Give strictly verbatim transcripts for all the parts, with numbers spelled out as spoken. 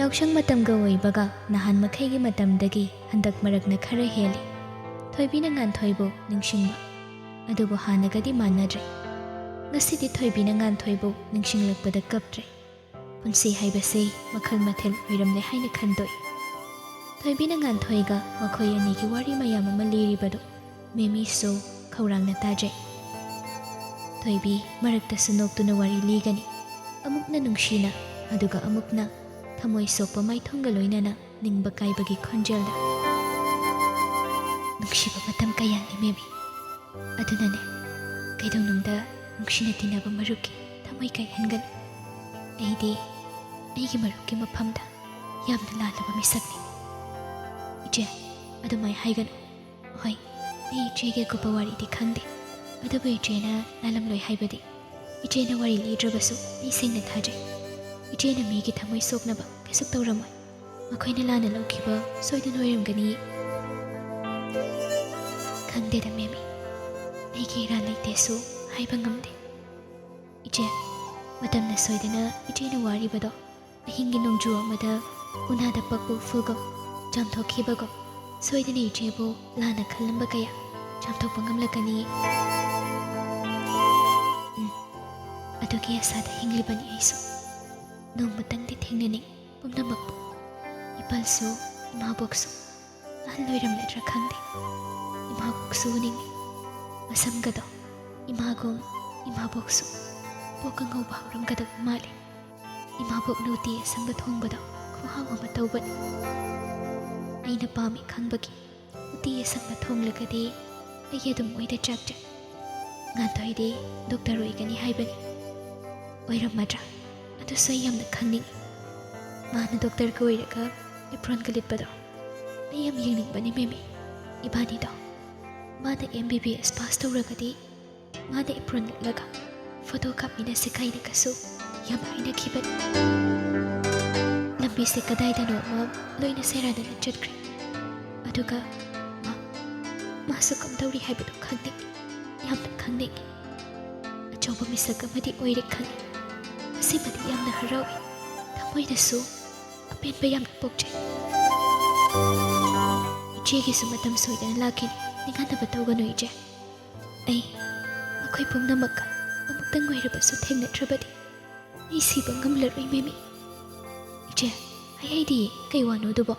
ꯌꯥꯎꯁꯪ ꯃꯇꯝꯒ ꯑꯣꯏꯕꯒ ꯅꯍꯥꯟ ꯃꯈꯩꯒꯤ ꯃꯇꯝꯗꯒꯤ ꯍꯟꯗꯛ ꯃꯔꯛꯅ ꯈꯔ ꯍꯦꯜꯂꯤ꯫ ꯊꯣꯏꯕꯤꯅ ꯉꯥꯟꯊꯣꯏꯕꯨ ꯅꯤꯡꯁꯤꯡꯕ꯫ ꯑꯗꯨꯕꯨ ꯍꯥꯟꯅꯒꯗꯤ ꯃꯥꯟꯅꯗ꯭ꯔꯦ꯫ ꯉꯁꯤꯗꯤ ꯊꯣꯏꯕꯤꯅ ꯉꯥꯟꯊꯣꯏꯕꯨ ꯅꯤꯡꯁꯤꯡꯂꯛꯄꯗ ꯀꯞꯇ꯭ꯔꯦ꯫ ꯄꯨꯟꯁꯤ ꯍꯥꯏꯕꯁꯦ ꯃꯈꯜ ꯃꯊꯦꯜ ꯑꯣꯏꯔꯝꯂꯦ ꯍꯥꯏꯅ ꯈꯟꯗꯣꯛꯏ꯫ ꯊꯣꯏꯕꯤꯅ ꯉꯥꯟꯊꯣꯏꯒ ꯃꯈꯣꯏ ꯑꯅꯤꯒꯤ ꯋꯥꯔꯤ ꯃꯌꯥꯝ ꯑꯃ ꯂꯤꯔꯤꯕꯗꯨ ꯃꯦꯃꯤꯁꯨ ꯈꯧꯔꯥꯡꯅ ꯇꯥꯖꯩ꯫ ꯊꯣꯏꯕꯤ ꯃꯔꯛꯇꯁꯨ ꯅꯣꯛꯇꯨꯅ ꯋꯥꯔꯤ ꯂꯤꯒꯅꯤ꯫ ꯑꯃꯨꯛꯅ ꯅꯨꯡꯁꯤꯅ, ꯑꯗꯨꯒ ꯑꯃꯨꯛꯅ ꯊꯃꯣꯏ ꯁꯣꯛꯄ ꯃꯥꯏꯊꯣꯡꯒ ꯂꯣꯏꯅꯅ ꯅꯤꯡꯕ ꯀꯥꯏꯕꯒꯤ ꯈꯣꯟꯖꯦꯜꯗ, "ꯅꯨꯡꯁꯤꯕ ꯃꯇꯝ ꯀꯌꯥꯅꯤ ꯃꯦꯃꯤ꯫ ꯑꯗꯨꯅꯅꯦ, ꯀꯩꯗꯧꯅꯨꯡꯗ ꯅꯨꯡꯁꯤꯅ ꯇꯤꯟꯅꯕ ꯃꯔꯨꯞꯀꯤ ꯊꯃꯣꯏ ꯀꯥꯏꯍꯟꯒꯅꯨ꯫ ꯑꯩꯗꯤ ꯑꯩꯒꯤ ꯃꯔꯨꯞꯀꯤ ꯃꯐꯝꯗ ꯌꯥꯝꯅ ꯂꯥꯜꯂꯕ ꯃꯤꯁꯛꯅꯤ꯫ ꯏꯆꯦ, ꯑꯗꯨꯃꯥꯏ ꯍꯥꯏꯒꯅꯨ꯫ ꯍꯣꯏ, ꯑꯩ ꯏꯆꯦꯒꯤ ꯑꯀꯨꯞꯄ ꯋꯥꯔꯤꯗꯤ ꯈꯪꯗꯦ, ꯑꯗꯨꯕꯨ ꯏꯆꯦꯅ ꯂꯥꯜꯂꯝꯂꯣꯏ ꯍꯥꯏꯕꯗꯤ ꯏꯆꯦꯅ ꯋꯥꯔꯤ ꯂꯤꯗ꯭ꯔꯕꯁꯨ ꯑꯩ ꯁꯦꯡꯅ ꯊꯥꯖꯩ꯫ ꯏꯆꯦꯅ ꯃꯤꯒꯤ ꯊꯃꯣꯏ ꯁꯣꯛꯅꯕ ꯀꯩꯁꯨ ꯇꯧꯔꯝꯃꯣꯏ꯫ ꯃꯈꯣꯏꯅ ꯂꯥꯟꯅ ꯂꯧꯈꯤꯕ ꯁꯣꯏꯗꯅ ꯑꯣꯏꯔꯝꯒꯅꯤ꯫ ꯈꯪꯗꯦꯗ ꯃꯦꯃꯤ, ꯑꯩꯒꯤ ꯏꯔꯥꯜ ꯂꯩꯇꯦꯁꯨ ꯍꯥꯏꯕ ꯉꯝꯗꯦ꯫ ꯏꯆꯦ, ꯃꯇꯝꯅ ꯁꯣꯏꯗꯅ ꯏꯆꯦꯅ ꯋꯥꯔꯤꯕꯗꯣ ꯑꯍꯤꯡꯒꯤ ꯅꯣꯡꯖꯨ ꯑꯃꯗ ꯎꯅꯥꯗ ꯄꯛꯄ ꯎꯐꯨꯜꯒꯨꯝ ꯆꯥꯝꯊꯣꯛꯈꯤꯕꯒꯨꯝ, ꯁꯣꯏꯗꯅ ꯏꯆꯦꯕꯨ ꯂꯥꯟꯅ ꯈꯜꯂꯝꯕ ꯀꯌꯥ ꯆꯥꯝꯊꯣꯛꯄ ꯉꯝꯂꯛꯀꯅꯤ꯫ ꯎꯝ, ꯑꯗꯨꯒꯤ ꯑꯁꯥꯗ ꯍꯤꯡꯂꯤꯕꯅꯤ ꯑꯩꯁꯨ꯫ ꯅꯣꯡꯃꯇꯪꯗꯤ ꯊꯦꯡꯅꯅꯤꯡ ꯄꯨꯝꯅꯃꯛꯄꯨ꯫ ꯏꯄꯜꯁꯨ, ꯏꯃꯥꯕꯣꯛꯁꯨ ꯑꯍꯜ ꯑꯣꯏꯔꯝꯂꯗ꯭ꯔꯥ ꯈꯪꯗꯦ꯫ ꯏꯃꯥꯕꯣꯛꯁꯨ ꯎꯅꯤꯡꯏ꯫ ꯃꯁꯝꯒꯗꯣ ꯏꯃꯥꯒꯨꯝ, ꯏꯃꯥꯕꯣꯛꯁꯨ ꯄꯣꯛ ꯑꯉꯧꯕ ꯍꯧꯔꯝꯒꯗꯕ ꯃꯥꯜꯂꯤ꯫ ꯏꯃꯥꯕꯣꯛꯅ ꯎꯇꯤ ꯑꯁꯪꯕ ꯊꯣꯡꯕꯗꯣ ꯈꯨꯍꯥꯎ ꯑꯃ ꯇꯧꯕꯅꯤ꯫ ꯑꯩꯅ ꯄꯥꯝꯃꯤ ꯈꯪꯕꯒꯤ ꯎꯇꯤ ꯑꯁꯪꯕ ꯊꯣꯡꯂꯒꯗꯤ ꯑꯩ ꯑꯗꯨꯝ ꯃꯣꯏꯗ ꯆꯥꯛꯆꯩ꯫ ꯉꯥꯟꯊꯣꯏꯗꯤ ꯗꯣꯛꯇꯔ ꯑꯣꯏꯒꯅꯤ ꯍꯥꯏꯕꯅꯤ꯫ ꯑꯣꯏꯔꯝꯃꯗ꯭ꯔꯥ? ꯑꯗꯨꯁꯨ ꯑꯩ ꯌꯥꯝꯅ ꯈꯪꯅꯤꯡꯏ꯫ ꯃꯥꯅ ꯗꯣꯛꯇꯔꯒ ꯑꯣꯏꯔꯒ ꯑꯦꯄ꯭ꯔꯣꯟꯒ ꯂꯤꯠꯄꯗꯣ ꯑꯩ ꯌꯥꯝ ꯌꯦꯡꯅꯤꯡꯕꯅꯤ ꯃꯦꯃꯤ꯫ ꯏꯕꯥꯅꯤꯗꯣ ꯃꯥꯅ ꯑꯦꯝ ꯕꯤ ꯕꯤ ꯑꯦꯁ ꯄꯥꯁ ꯇꯧꯔꯒꯗꯤ ꯃꯥꯅ ꯑꯦꯄ꯭ꯔꯣꯟ ꯂꯤꯠꯂꯒ ꯐꯣꯇꯣ ꯀꯥꯞꯃꯤꯟꯅꯁꯤ ꯀꯥꯏꯅꯒꯁꯨ ꯌꯥꯝ ꯍꯥꯏꯅꯈꯤꯕꯅꯤ꯫ ꯂꯝꯕꯤꯁꯦ ꯀꯗꯥꯏꯗꯅꯣ ꯑꯃ ꯂꯣꯏꯅ ꯁꯦꯔꯥꯟꯅꯅ ꯆꯠꯈ꯭ꯔꯦ꯫ ꯑꯗꯨꯒ ꯃꯥ, ꯃꯥꯁꯨ ꯀꯝꯗꯧꯔꯤ ꯍꯥꯏꯕꯗꯨ ꯈꯪꯅꯤꯡꯏ, ꯌꯥꯝꯅ ꯈꯪꯅꯤꯡꯏ꯫ ꯑꯆꯧꯕ ꯃꯤꯁꯛ ꯑꯃꯗꯤ ꯑꯣꯏꯔꯦ ꯈꯪꯏ꯫ ꯑꯁꯤꯃꯗꯤ ꯌꯥꯝꯅ ꯍꯔꯥꯎꯏ꯫ ꯊꯃꯣꯏꯗꯁꯨ ꯑꯄꯦꯟꯕ ꯌꯥꯝꯅ ꯄꯣꯛꯆꯩ꯫ ꯏꯆꯦꯒꯤꯁꯨ ꯃꯇꯝ ꯁꯣꯏꯗꯅ ꯂꯥꯛꯈꯤꯅꯤ꯫ ꯅꯤꯡꯍꯟꯅꯕ ꯇꯧꯒꯅꯨ, ꯏꯆꯦ꯫ ꯑꯩ ꯃꯈꯣꯏ ꯄꯨꯝꯅꯃꯛꯀ ꯑꯃꯨꯛꯇꯪ ꯑꯣꯏꯔꯕꯁꯨ ꯊꯦꯡꯅꯗ꯭ꯔꯕꯗꯤ ꯑꯩ ꯁꯤꯕ ꯉꯝꯂꯔꯣꯏ, ꯃꯦꯃꯤ꯫ ꯏꯆꯦ, ꯍꯥꯏ ꯍꯥꯏꯗꯤ ꯀꯩ ꯋꯥꯅꯣ ꯑꯗꯨꯕꯣ?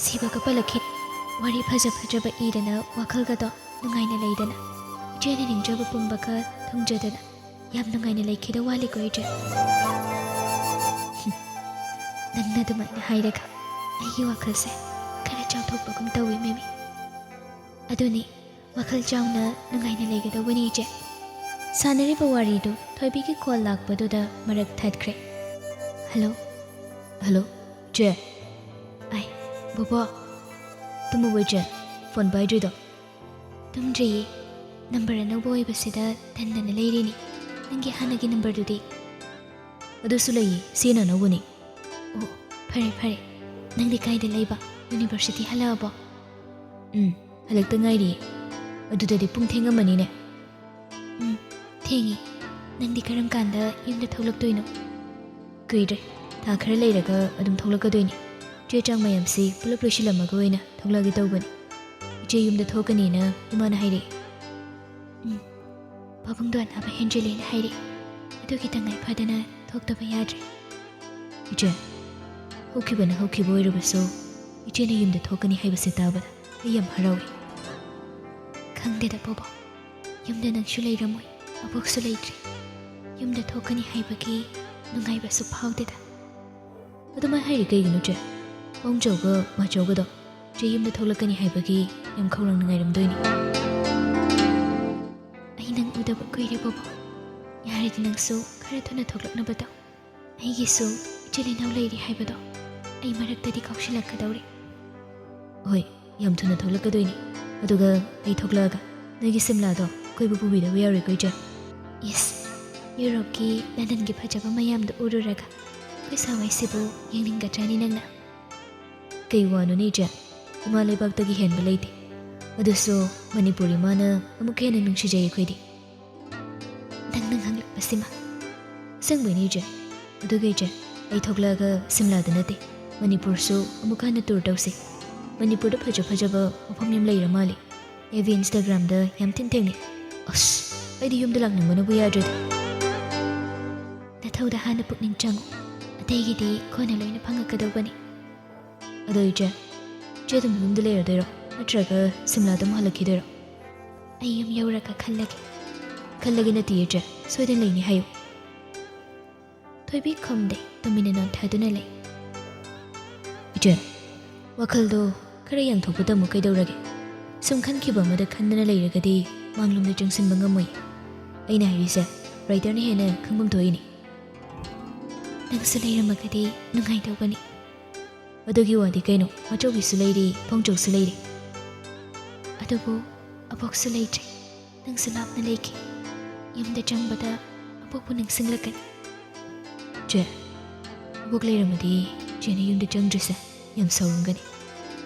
ꯁꯤꯕꯒ ꯄꯜꯂꯛꯈꯤꯅꯤ꯫ ꯋꯥꯔꯤ ꯐꯖ ꯐꯖꯕ ꯏꯗꯅ ꯋꯥꯈꯜꯒꯗꯣ ꯅꯨꯡꯉꯥꯏꯅ ꯂꯩꯗꯅ, ꯏꯆꯦꯅ ꯅꯤꯡꯖꯕ ꯄꯨꯝꯕꯒ ꯊꯨꯡꯖꯗꯅ ꯌꯥꯝ ꯅꯨꯡꯉꯥꯏꯅ ꯂꯩꯈꯤꯗꯧ ꯋꯥꯠꯂꯤꯀꯣ, ꯏꯆꯦ? ꯅꯪꯅ ꯑꯗꯨꯃꯥꯏꯅ ꯍꯥꯏꯔꯒ ꯑꯩꯒꯤ ꯋꯥꯈꯜꯁꯦ ꯈꯔ ꯆꯥꯎꯊꯣꯛꯄꯒꯨꯝ ꯇꯧꯏ, ꯃꯦꯃꯤ꯫ ꯑꯗꯨꯅꯤ, ꯋꯥꯈꯜ ꯆꯥꯎꯅ ꯅꯨꯡꯉꯥꯏꯅ ꯂꯩꯒꯗꯧꯕꯅꯤ, ꯏꯆꯦ꯫ ꯁꯥꯟꯅꯔꯤꯕ ꯋꯥꯔꯤꯗꯨ ꯊꯣꯏꯕꯤꯒꯤ ꯀꯣꯜ ꯂꯥꯛꯄꯗꯨꯗ ꯃꯔꯛ ꯊꯠꯈ꯭ꯔꯦ꯫ ꯍꯜꯂꯣ? ꯍꯜꯂꯣ, ꯆꯦ꯫ ꯑꯥꯏ, ꯕꯣꯕꯣ꯫ ꯇꯨꯝꯃꯕꯣ, ꯏꯆꯦ? ꯐꯣꯟ ꯄꯥꯏꯗ꯭ꯔꯤꯗꯣ? ꯇꯨꯝꯗ꯭ꯔꯤꯌꯦ꯫ ꯅꯝꯕꯔ ꯑꯅꯧꯕ ꯑꯣꯏꯕꯁꯤꯗ ꯇꯟꯗꯅ ꯂꯩꯔꯤꯅꯤ꯫ ꯅꯪꯒꯤ ꯍꯥꯟꯅꯒꯤ ꯅꯝꯕꯔꯗꯨꯗꯤ? ꯑꯗꯨꯁꯨ ꯂꯩꯌꯦ, ꯁꯤꯅ ꯑꯅꯧꯕꯅꯤ꯫ ꯑꯣ, ꯐꯔꯦ, ꯐꯔꯦ꯫ ꯅꯪꯗꯤ ꯀꯥꯏꯗ ꯂꯩꯕ? ꯌꯨꯅꯤꯚꯔꯁꯤꯇꯤ ꯍꯜꯂꯛꯑꯕꯣ? ꯎꯝ, ꯍꯜꯂꯛꯇ ꯉꯥꯏꯔꯤꯌꯦ꯫ ꯑꯗꯨꯗꯗꯤ ꯄꯨꯡ ꯊꯦꯡꯉꯝꯃꯅꯤꯅꯦ꯫ ꯎꯝ, ꯊꯦꯡꯉꯤ꯫ ꯅꯪꯗꯤ ꯀꯔꯝ ꯀꯥꯟꯗ ꯌꯨꯝꯗ ꯊꯣꯛꯂꯛꯇꯣꯏꯅꯣ? ꯀꯨꯏꯗ꯭ꯔꯦ꯫ ꯊꯥ ꯈꯔ ꯂꯩꯔꯒ ꯑꯗꯨꯝ ꯊꯣꯛꯂꯛꯀꯗꯣꯏꯅꯤ꯫ ꯆꯦ ꯆꯥꯡ ꯃꯌꯥꯝꯁꯤ ꯄꯨꯂꯞ ꯂꯣꯏꯁꯤꯜꯂꯝꯃꯒ ꯑꯣꯏꯅ ꯊꯣꯛꯂꯛꯑꯒꯦ ꯇꯧꯕꯅꯤ꯫ ꯏꯆꯦ ꯌꯨꯝꯗ ꯊꯣꯛꯀꯅꯤꯅ ꯏꯃꯥꯅ ꯍꯥꯏꯔꯛꯑꯦ꯫ ꯎꯝ, ꯄꯥꯕꯨꯡꯗꯣ ꯑꯅꯥꯕ ꯍꯦꯟꯖꯤꯜꯂꯦꯅ ꯍꯥꯏꯔꯛꯑꯦ꯫ ꯑꯗꯨꯒꯤ ꯇꯉꯥꯏ ꯐꯗꯅ ꯊꯣꯛꯇꯕ ꯌꯥꯗ꯭ꯔꯦ꯫ ꯏꯆꯦ, ꯍꯧꯈꯤꯕꯅ ꯍꯧꯈꯤꯕ ꯑꯣꯏꯔꯕꯁꯨ, ꯏꯆꯦꯅ ꯌꯨꯝꯗ ꯊꯣꯛꯀꯅꯤ ꯍꯥꯏꯕꯁꯦ ꯇꯥꯕꯗ ꯑꯩ ꯌꯥꯝ ꯍꯔꯥꯎꯏ꯫ ꯈꯪꯗꯦꯗ ꯕꯣꯕꯣ, ꯌꯨꯝꯗ ꯅꯪꯁꯨ ꯂꯩꯔꯝꯃꯣꯏ, ꯑꯕꯣꯛꯁꯨ ꯂꯩꯇ꯭ꯔꯦ꯫ ꯌꯨꯝꯗ ꯊꯣꯛꯀꯅꯤ ꯍꯥꯏꯕꯒꯤ ꯅꯨꯡꯉꯥꯏꯕꯁꯨ ꯐꯥꯎꯗꯦꯗ꯫ ꯑꯗꯨꯃꯥꯏ ꯍꯥꯏꯔꯤ ꯀꯩꯒꯤꯅꯣ, ꯆꯦ? ꯄꯥꯎꯡꯆꯧꯒ ꯃꯥꯆꯧꯒꯗꯣ ꯆꯦ ꯌꯨꯝꯗ ꯊꯣꯛꯂꯛꯀꯅꯤ ꯍꯥꯏꯕꯒꯤ ꯌꯥꯝ ꯈꯧꯔꯥꯡꯅ ꯉꯥꯏꯔꯝꯗꯣꯏꯅꯤ꯫ ꯑꯩ ꯅꯪ ꯎꯗꯕ ꯀꯨꯏꯔꯦ ꯕꯣꯕꯣ꯫ ꯌꯥꯔꯗꯤ ꯅꯪꯁꯨ ꯈꯔ ꯊꯨꯅ ꯊꯣꯛꯂꯛꯅꯕ ꯇꯧ꯫ ꯑꯩꯒꯤꯁꯨ ꯏꯆꯤꯜ ꯏꯅꯥꯎ ꯂꯩꯔꯤ ꯍꯥꯏꯕꯗꯣ ꯑꯩ ꯃꯔꯛꯇꯗꯤ ꯀꯥꯎꯁꯤꯜꯂꯛꯀꯗꯧꯔꯦ꯫ ꯍꯣꯏ, ꯌꯥꯝ ꯊꯨꯅ ꯊꯣꯛꯂꯛꯀꯗꯣꯏꯅꯤ꯫ ꯑꯗꯨꯒ ꯑꯩ ꯊꯣꯛꯂꯛꯑꯒ ꯅꯣꯏꯒꯤ ꯁꯤꯝꯂꯥꯗꯣ ꯀꯣꯏꯕ ꯄꯨꯕꯤꯗꯕ ꯌꯥꯔꯣꯏꯀꯣ, ꯏꯆꯦ? ꯏꯁ, ꯌꯨꯔꯣꯞꯀꯤ ꯂꯟꯗꯟꯒꯤ ꯐꯖꯕ ꯃꯌꯥꯝꯗꯣ ꯎꯔꯨꯔꯒ ꯑꯩꯈꯣꯏ ꯁꯥꯋꯥꯏꯁꯤꯕꯨ ꯌꯦꯡꯅꯤꯡꯒꯗ꯭ꯔꯥꯅꯤ ꯅꯪꯅ? ꯀꯩ ꯋꯥꯅꯣꯅꯦ, ꯏꯆꯦ? ꯏꯃꯥ ꯂꯩꯕꯥꯛꯇꯒꯤ ꯍꯦꯟꯕ ꯂꯩꯇꯦ꯫ ꯑꯗꯨꯁꯨ ꯃꯅꯤꯄꯨꯔ ꯏꯃꯥꯅ ꯑꯃꯨꯛꯀ ꯍꯦꯟꯅ ꯅꯨꯡꯁꯤꯖꯩ ꯑꯩꯈꯣꯏꯗꯤ꯫ ꯅꯪꯅ ꯉꯥꯡꯂꯛꯄꯁꯤꯃ꯫ ꯑꯁꯦꯡꯕꯩꯅꯦ, ꯏꯆꯦ꯫ ꯑꯗꯨꯒ, ꯏꯆꯦ, ꯑꯩ ꯊꯣꯛꯂꯛꯑꯒ ꯁꯤꯝꯂꯥꯗ ꯅꯠꯇꯦ, ꯃꯅꯤꯄꯨꯔꯁꯨ ꯑꯃꯨꯛꯀ ꯍꯟꯅ ꯇꯨꯔ ꯇꯧꯁꯦ꯫ ꯃꯅꯤꯄꯨꯔꯗ ꯐꯖ ꯐꯖꯕ ꯃꯐꯝ ꯌꯥꯝ ꯂꯩꯔ ꯃꯥꯜꯂꯦ꯫ ꯑꯦꯐ ꯕꯤ, ꯏꯟꯁꯇꯥꯒ꯭ꯔꯥꯝꯗ ꯌꯥꯝ ꯊꯤꯅ ꯊꯦꯡꯅꯩ꯫ ꯑꯁ, ꯑꯩꯗꯤ ꯌꯨꯝꯗ ꯂꯥꯛꯅꯤꯡꯕꯅꯕꯨ ꯌꯥꯗ꯭ꯔꯦꯗ꯫ ꯅꯊꯧꯗ ꯍꯥꯟꯅ ꯄꯨꯛꯅꯤꯡ ꯆꯪꯉꯨ, ꯑꯇꯩꯒꯤꯗꯤ ꯀꯣꯟꯅ ꯂꯣꯏꯅ ꯐꯪꯉꯛꯀꯗꯧꯕꯅꯤ꯫ ꯑꯗꯣ ꯏꯆꯦ, ꯏꯆꯦ ꯑꯗꯨꯝ ꯌꯨꯝꯗ ꯂꯩꯔꯗꯣꯏꯔꯣ? ꯅꯠꯇ꯭ꯔꯒ ꯁꯤꯝꯂꯥꯗ ꯑꯃꯨꯛ ꯍꯜꯂꯛꯈꯤꯗꯣꯏꯔꯣ? ꯑꯩ ꯌꯨꯝ ꯌꯧꯔꯒ ꯈꯜꯂꯒꯦ꯫ ꯈꯜꯂꯒꯦ ꯅꯠꯇꯦ ꯏꯆꯦ, ꯁꯣꯏꯗꯅ ꯂꯩꯅꯤ ꯍꯥꯏꯌꯨ꯫ ꯊꯣꯏꯕꯤ ꯈꯨꯝꯗꯦ, ꯇꯨꯃꯤꯟꯅ ꯅꯣꯟꯊꯗꯨꯅ ꯂꯩ꯫ ꯏꯆꯦ, ꯋꯥꯈꯜꯗꯣ ꯈꯔ ꯌꯥꯡꯊꯣꯛꯄ ꯇꯝꯃꯨ ꯀꯩꯗꯧꯔꯒꯦ? ꯁꯨꯝ ꯈꯟꯈꯤꯕ ꯑꯃꯗ ꯈꯟꯗꯅ ꯂꯩꯔꯒꯗꯤ ꯃꯥꯡꯂꯣꯝꯗ ꯆꯪꯁꯤꯟꯕ ꯉꯝꯃꯣꯏ꯫ ꯑꯩꯅ ꯍꯥꯏꯔꯤꯁꯦ ꯔꯥꯏꯇꯔꯅ ꯍꯦꯟꯅ ꯈꯪꯐꯝ ꯊꯣꯛꯏꯅꯤ꯫ ꯅꯪꯁꯨ ꯂꯩꯔꯝꯃꯒꯗꯤ ꯅꯨꯡꯉꯥꯏꯗꯧꯕꯅꯤ꯫ ꯑꯗꯨꯒꯤ ꯋꯥꯗꯤ ꯀꯩꯅꯣ, ꯃꯆꯧꯕꯤꯁꯨ ꯂꯩꯔꯤ, ꯐꯣꯡꯆꯧꯁꯨ ꯂꯩꯔꯤ꯫ ꯑꯗꯨꯕꯨ ꯑꯕꯣꯛꯁꯨ ꯂꯩꯇ꯭ꯔꯦ, ꯅꯪꯁꯨ ꯂꯥꯞꯅ ꯂꯩꯈꯤ꯫ ꯌꯨꯝꯗ ꯆꯪꯕꯗ ꯑꯕꯣꯛꯄꯨ ꯅꯤꯡꯁꯤꯡꯂꯛꯀꯅꯤ꯫ ꯆꯦ, ꯑꯕꯣꯛ ꯂꯩꯔꯝꯃꯗꯤ ꯆꯦꯅ ꯌꯨꯝꯗ ꯆꯪꯗ꯭ꯔꯤꯁꯦ ꯌꯥꯝ ꯁꯥꯎꯔꯝꯒꯅꯤ꯫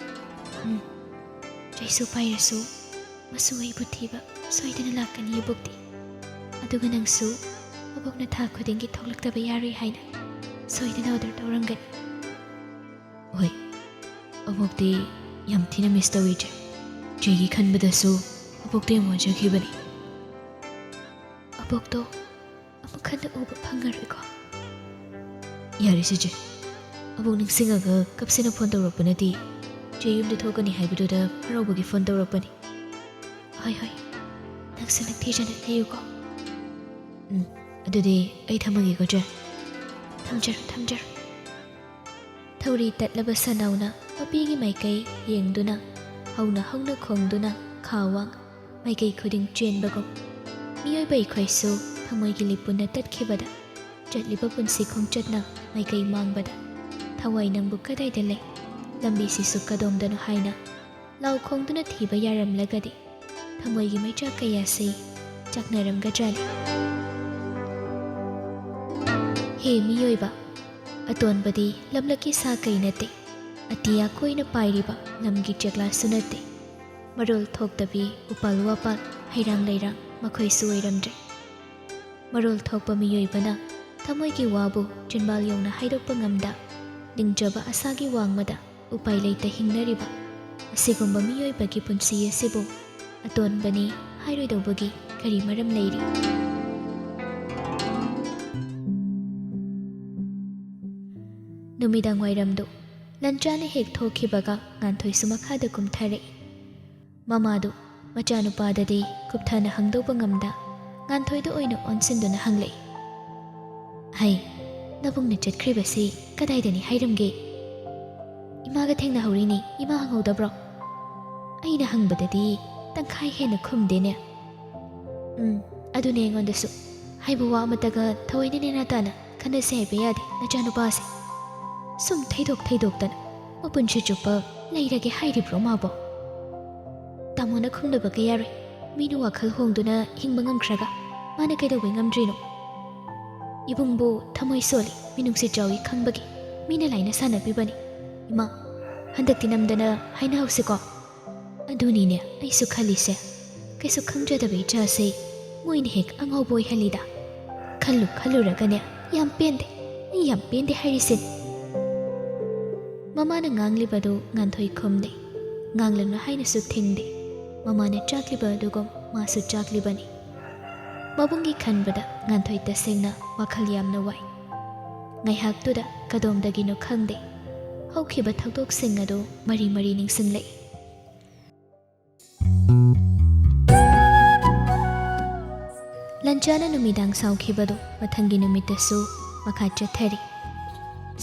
ꯎꯝ, ꯆꯩꯁꯨ ꯄꯥꯏꯔꯁꯨ ꯃꯁꯨ ꯑꯩꯕꯨ ꯊꯤꯕ ꯁꯣꯏꯗꯅ ꯂꯥꯛꯀꯅꯤ ꯑꯕꯣꯛꯇꯤ꯫ ꯑꯗꯨꯒ ꯅꯪꯁꯨ ꯑꯕꯣꯛꯅ ꯊꯥ ꯈꯨꯗꯤꯡꯒꯤ ꯊꯣꯛꯂꯛꯇꯕ ꯌꯥꯔꯣꯏ ꯍꯥꯏꯅ ꯁꯣꯏꯗꯅ ꯑꯣꯔꯗꯔ ꯇꯧꯔꯝꯒꯅꯤ꯫ ꯍꯣꯏ, ꯑꯕꯣꯛꯇꯤ ꯌꯥꯝ ꯊꯤꯅ ꯃꯤꯁ ꯇꯧꯏ ꯆꯦ꯫ ꯆꯦꯒꯤ ꯈꯟꯕꯗꯁꯨ ꯑꯕꯣꯛꯇꯣ ꯌꯥꯝ ꯋꯥꯖꯈꯤꯕꯅꯤ꯫ ꯑꯕꯣꯛꯇꯣ ꯑꯃꯨꯛ ꯍꯟꯅ ꯎꯕ ꯐꯪꯉꯔꯣꯏꯀꯣ? ꯌꯥꯔꯦꯁꯦ ꯆꯦ, ꯑꯕꯣꯛ ꯅꯤꯡꯁꯤꯡꯉꯒ ꯀꯞꯁꯦꯅ ꯐꯣꯟ ꯇꯧꯔꯛꯄ ꯅꯠꯇꯦ꯫ ꯆꯦ ꯌꯨꯝꯗ ꯊꯣꯛꯀꯅꯤ ꯍꯥꯏꯕꯗꯨꯗ ꯍꯔꯥꯎꯕꯒꯤ ꯐꯣꯟ ꯇꯧꯔꯛꯄꯅꯤ꯫ ꯍꯣꯏ ꯍꯣꯏ, ꯅꯪꯁꯨ ꯅꯤꯡꯊꯤꯖꯅ ꯂꯩꯌꯨꯀꯣ꯫ ꯎꯝ, ꯑꯗꯨꯗꯤ ꯑꯩ ꯊꯝꯃꯒꯦꯀꯣ ꯆꯦ꯫ ꯊꯝꯖꯔꯣ ꯊꯝꯖꯔꯣ꯫ ꯊꯧꯔꯤ ꯇꯠꯂꯕ ꯁꯟꯅꯥꯎꯅ ꯃꯄꯤꯒꯤ ꯃꯥꯏꯀꯩ ꯌꯦꯡꯗꯨꯅ ꯍꯧꯅ ꯍꯧꯅ ꯈꯣꯡꯗꯨꯅ ꯈꯥ ꯋꯥꯡ ꯃꯥꯏꯀꯩ ꯈꯨꯗꯤꯡ ꯆꯦꯟꯕꯒꯨꯝ, ꯃꯤꯑꯣꯏꯕ ꯑꯩꯈꯣꯏꯁꯨ ꯊꯃꯣꯏꯒꯤ ꯂꯤꯄꯨꯟꯅ ꯇꯠꯈꯤꯕꯗ, ꯆꯠꯂꯤꯕ ꯄꯨꯟꯁꯤ ꯈꯣꯡꯆꯠꯅ ꯃꯥꯏꯀꯩ ꯃꯥꯡꯕꯗ, ꯊꯋꯥꯏ ꯅꯪꯕꯨ ꯀꯗꯥꯏꯗ ꯂꯩ? ꯂꯝꯕꯤꯁꯤꯁꯨ ꯀꯗꯣꯝꯗꯅꯣ ꯍꯥꯏꯅ ꯂꯥꯎ ꯈꯣꯡꯗꯨꯅ ꯊꯤꯕ ꯌꯥꯔꯝꯂꯒꯗꯤ, ꯊꯃꯣꯏꯒꯤ ꯃꯩꯆꯥꯛ ꯀꯌꯥꯁꯤ ꯆꯥꯛꯅꯔꯝꯒꯗ꯭ꯔꯥꯅꯤ? ꯍꯦ ꯃꯤꯑꯣꯏꯕ, ꯑꯇꯣꯟꯕꯗꯤ ꯂꯝꯂꯛꯀꯤ ꯁꯥ ꯀꯩ ꯅꯠꯇꯦ, ꯑꯇꯤꯌꯥ ꯀꯣꯏꯅ ꯄꯥꯏꯔꯤꯕ ꯂꯝꯒꯤ ꯆꯦꯛꯂꯥꯁꯨ ꯅꯠꯇꯦ꯫ ꯃꯔꯣꯜ ꯊꯣꯛꯇꯕꯤ ꯎꯄꯥꯜ ꯋꯥꯄꯥꯜ, ꯍꯩꯔꯥꯡ ꯂꯩꯔꯥꯡ ꯃꯈꯣꯏꯁꯨ ꯑꯣꯏꯔꯝꯗ꯭ꯔꯦ꯫ ꯃꯔꯣꯜ ꯊꯣꯛꯄ ꯃꯤꯑꯣꯏꯕꯅ ꯊꯃꯣꯏꯒꯤ ꯋꯥꯕꯨ ꯆꯤꯟꯕꯥꯜ ꯌꯧꯅ ꯍꯥꯏꯗꯣꯛꯄ ꯉꯝꯗ, ꯅꯤꯡꯖꯕ ꯑꯁꯥꯒꯤ ꯋꯥꯡꯃꯗ ꯎꯄꯥꯏ ꯂꯩꯇ ꯍꯤꯡꯅꯔꯤꯕ ꯑꯁꯤꯒꯨꯝꯕ ꯃꯤꯑꯣꯏꯕꯒꯤ ꯄꯨꯟꯁꯤ ꯑꯁꯤꯕꯨ ꯑꯇꯣꯟꯕꯅꯤ ꯍꯥꯏꯔꯣꯏꯗꯧꯕꯒꯤ ꯀꯔꯤ ꯃꯔꯝ ꯂꯩꯔꯤ? ꯅꯨꯃꯤꯗꯥꯡ ꯋꯥꯏꯔꯝꯗꯨ ꯂꯟꯆꯥꯅ ꯍꯦꯛ ꯊꯣꯛꯈꯤꯕꯒ ꯉꯥꯟꯊꯣꯏꯁꯨ ꯃꯈꯥꯗ ꯀꯨꯝꯊꯔꯛꯏ꯫ ꯃꯃꯥꯗꯨ ꯃꯆꯥꯅꯨꯄꯥꯗꯗꯤ ꯀꯨꯞꯊꯅ ꯍꯪꯗꯧꯕ ꯉꯝꯗ, ꯉꯥꯟꯊꯣꯏꯗ ꯑꯣꯏꯅ ꯑꯣꯟꯁꯤꯟꯗꯨꯅ ꯍꯪꯂꯛꯏ, "ꯍꯩ, ꯅꯕꯨꯡꯅ ꯆꯠꯈ꯭ꯔꯤꯕꯁꯤ ꯀꯗꯥꯏꯗꯅꯤ ꯍꯥꯏꯔꯝꯒꯦ? ꯏꯃꯥꯒ ꯊꯦꯡꯅꯍꯧꯔꯤꯅꯤ, ꯏꯃꯥ ꯍꯪꯍꯧꯗꯕ꯭ꯔꯣ?" ꯑꯩꯅ ꯍꯪꯕꯗꯗꯤ ꯇꯪꯈꯥꯏ ꯍꯦꯟꯅ ꯈꯨꯝꯗꯦꯅꯦ꯫ "ꯎꯝ, ꯑꯗꯨꯅꯦ ꯑꯩꯉꯣꯟꯗꯁꯨ꯫ ꯍꯥꯏꯕ ꯋꯥ ꯑꯃꯠꯇꯒ ꯊꯑꯣꯏꯅ ꯅꯦꯅꯥ ꯇꯥꯅ ꯈꯟꯅꯁꯦ ꯍꯥꯏꯕ ꯌꯥꯗꯦ ꯅꯆꯥꯅꯨꯄꯥꯁꯦ꯫ ꯁꯨꯝ ꯊꯩꯗꯣꯛ ꯊꯩꯗꯣꯛꯇꯅ ꯃꯄꯨꯟꯁꯤ ꯆꯨꯞꯄ ꯂꯩꯔꯒꯦ ꯍꯥꯏꯔꯤꯕ꯭ꯔꯣ ꯃꯥꯕꯣ? ꯇꯥꯃꯣꯅ ꯈꯨꯝꯅꯕ ꯀꯌꯥꯔꯣꯏ꯫ ꯃꯤꯅ ꯋꯥꯈꯜ ꯍꯣꯡꯗꯨꯅ ꯍꯤꯡꯕ ꯉꯝꯈ꯭ꯔꯒ ꯃꯥꯅ ꯀꯩꯗꯧꯕꯩ ꯉꯝꯗ꯭ꯔꯤꯅꯣ? ꯏꯕꯨꯡꯕꯨ ꯊꯃꯣꯏ ꯁꯣꯜꯂꯤ, ꯃꯤꯅꯨꯡꯁꯤ ꯆꯥꯎꯏ ꯈꯪꯕꯒꯤ ꯃꯤꯅ ꯂꯥꯏꯅ ꯁꯥꯟꯅꯕꯤꯕꯅꯤ꯫ ꯏꯃꯥ, ꯍꯟꯗꯛꯇꯤ ꯅꯝꯗꯅ ꯍꯥꯏꯅꯍꯧꯁꯤꯀꯣ?" ꯑꯗꯨꯅꯤꯅꯦ ꯑꯩꯁꯨ ꯈꯜꯂꯤꯁꯦ꯫ ꯀꯩꯁꯨ ꯈꯪꯖꯗꯕ ꯏꯆꯥꯁꯦ ꯃꯣꯏꯅ ꯍꯦꯛ ꯑꯉꯥꯎꯕ ꯑꯣꯏꯍꯜꯂꯤꯗ꯫ ꯈꯜꯂꯨ ꯈꯜꯂꯨꯔꯒꯅꯦ, ꯌꯥꯝ ꯄꯦꯟꯗꯦ, ꯑꯩ ꯌꯥꯝ ꯄꯦꯟꯗꯦ ꯍꯥꯏꯔꯤꯁꯤꯅꯤ꯫ ꯃꯃꯥꯅ ꯉꯥꯡꯂꯤꯕꯗꯨ ꯉꯥꯟꯊꯣꯏ ꯈꯨꯝꯗꯦ, ꯉꯥꯡꯂꯅꯨ ꯍꯥꯏꯅꯁꯨ ꯊꯤꯡꯗꯦ꯫ ꯃꯃꯥꯅ ꯆꯥꯛꯂꯤꯕ ꯑꯗꯨꯒꯨꯝ ꯃꯥꯁꯨ ꯆꯥꯛꯂꯤꯕꯅꯤ꯫ ꯃꯕꯨꯡꯒꯤ ꯈꯟꯕꯗ ꯉꯥꯟꯊꯣꯏ ꯇꯁꯦꯡꯅ ꯋꯥꯈꯜ ꯌꯥꯝꯅ ꯋꯥꯏ꯫ ꯉꯥꯏꯍꯥꯛꯇꯨꯗ ꯀꯗꯣꯝꯗꯒꯤꯅꯣ ꯈꯪꯗꯦ, ꯍꯧꯈꯤꯕ ꯊꯧꯗꯣꯛꯁꯤꯡ ꯑꯗꯨ ꯃꯔꯤ ꯃꯔꯤ ꯅꯤꯡꯁꯤꯡꯂꯛꯏ꯫ ꯂꯟꯆꯥꯅ ꯅꯨꯃꯤꯗꯥꯡ ꯁꯥꯎꯈꯤꯕꯗꯨ ꯃꯊꯪꯒꯤ ꯅꯨꯃꯤꯠꯇꯁꯨ ꯃꯈꯥ ꯆꯠꯊꯔꯤ꯫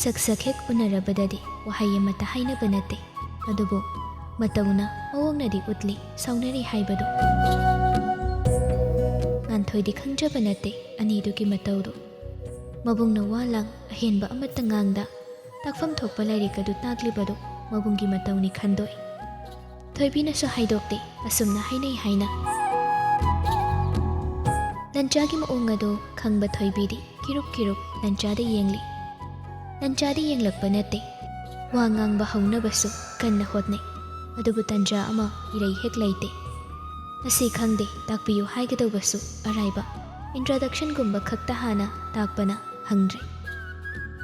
ꯁꯛ ꯁꯛ ꯍꯦꯛ ꯎꯅꯔꯕꯗꯗꯤ ꯋꯥꯍꯩ ꯑꯃꯠꯇ ꯍꯥꯏꯅꯕ ꯅꯠꯇꯦ, ꯑꯗꯨꯕꯨ ꯃꯇꯧꯅ ꯃꯑꯣꯡꯅꯗꯤ ꯎꯠꯂꯤ ꯁꯥꯎꯅꯔꯤ ꯍꯥꯏꯕꯗꯨ꯫ ꯉꯥꯟꯊꯣꯏꯗꯤ ꯈꯪꯖꯕ ꯅꯠꯇꯦ ꯑꯅꯤꯗꯨꯒꯤ ꯃꯇꯧꯗꯨ꯫ ꯃꯕꯨꯡꯅ ꯋꯥ ꯂꯥꯡ ꯑꯍꯦꯟꯕ ꯑꯃꯠꯇ ꯉꯥꯡꯗ, ꯇꯥꯛꯐꯝ ꯊꯣꯛꯄ ꯂꯥꯏꯔꯤꯛ ꯑꯗꯨ ꯇꯥꯛꯂꯤꯕꯗꯨ ꯃꯕꯨꯡꯒꯤ ꯃꯇꯧꯅꯤ ꯈꯟꯗꯣꯛꯏ꯫ ꯊꯣꯏꯕꯤꯅꯁꯨ ꯍꯥꯏꯗꯣꯛꯇꯦ ꯑꯁꯨꯝꯅ ꯍꯥꯏꯅꯩ ꯍꯥꯏꯅ꯫ ꯂꯟꯆꯥꯒꯤ ꯃꯑꯣꯡ ꯑꯗꯨ ꯈꯪꯕ ꯊꯣꯏꯕꯤꯗꯤ ꯀꯤꯔꯨꯛ ꯀꯤꯔꯨꯛ ꯂꯟꯆꯥꯗ ꯌꯦꯡꯂꯤ꯫ ꯂꯟꯆꯥꯗ ꯌꯦꯡꯂꯛꯄ ꯅꯠꯇꯦ, ꯋꯥ ꯉꯥꯡꯕ ꯍꯧꯅꯕꯁꯨ ꯀꯟꯅ ꯍꯣꯠꯅꯩ꯫ ꯑꯗꯨꯕꯨ ꯇꯟꯖꯥ ꯑꯃ ꯏꯔꯩ ꯍꯦꯛ ꯂꯩꯇꯦ꯫ "ꯑꯁꯤ ꯈꯪꯗꯦ, ꯇꯥꯛꯄꯤꯌꯨ" ꯍꯥꯏꯒꯗꯧꯕꯁꯨ ꯑꯔꯥꯏꯕ introductionꯒꯨꯝꯕ ꯈꯛꯇ ꯍꯥꯟꯅ ꯇꯥꯛꯄꯅ ꯍꯪꯗ꯭ꯔꯦ꯫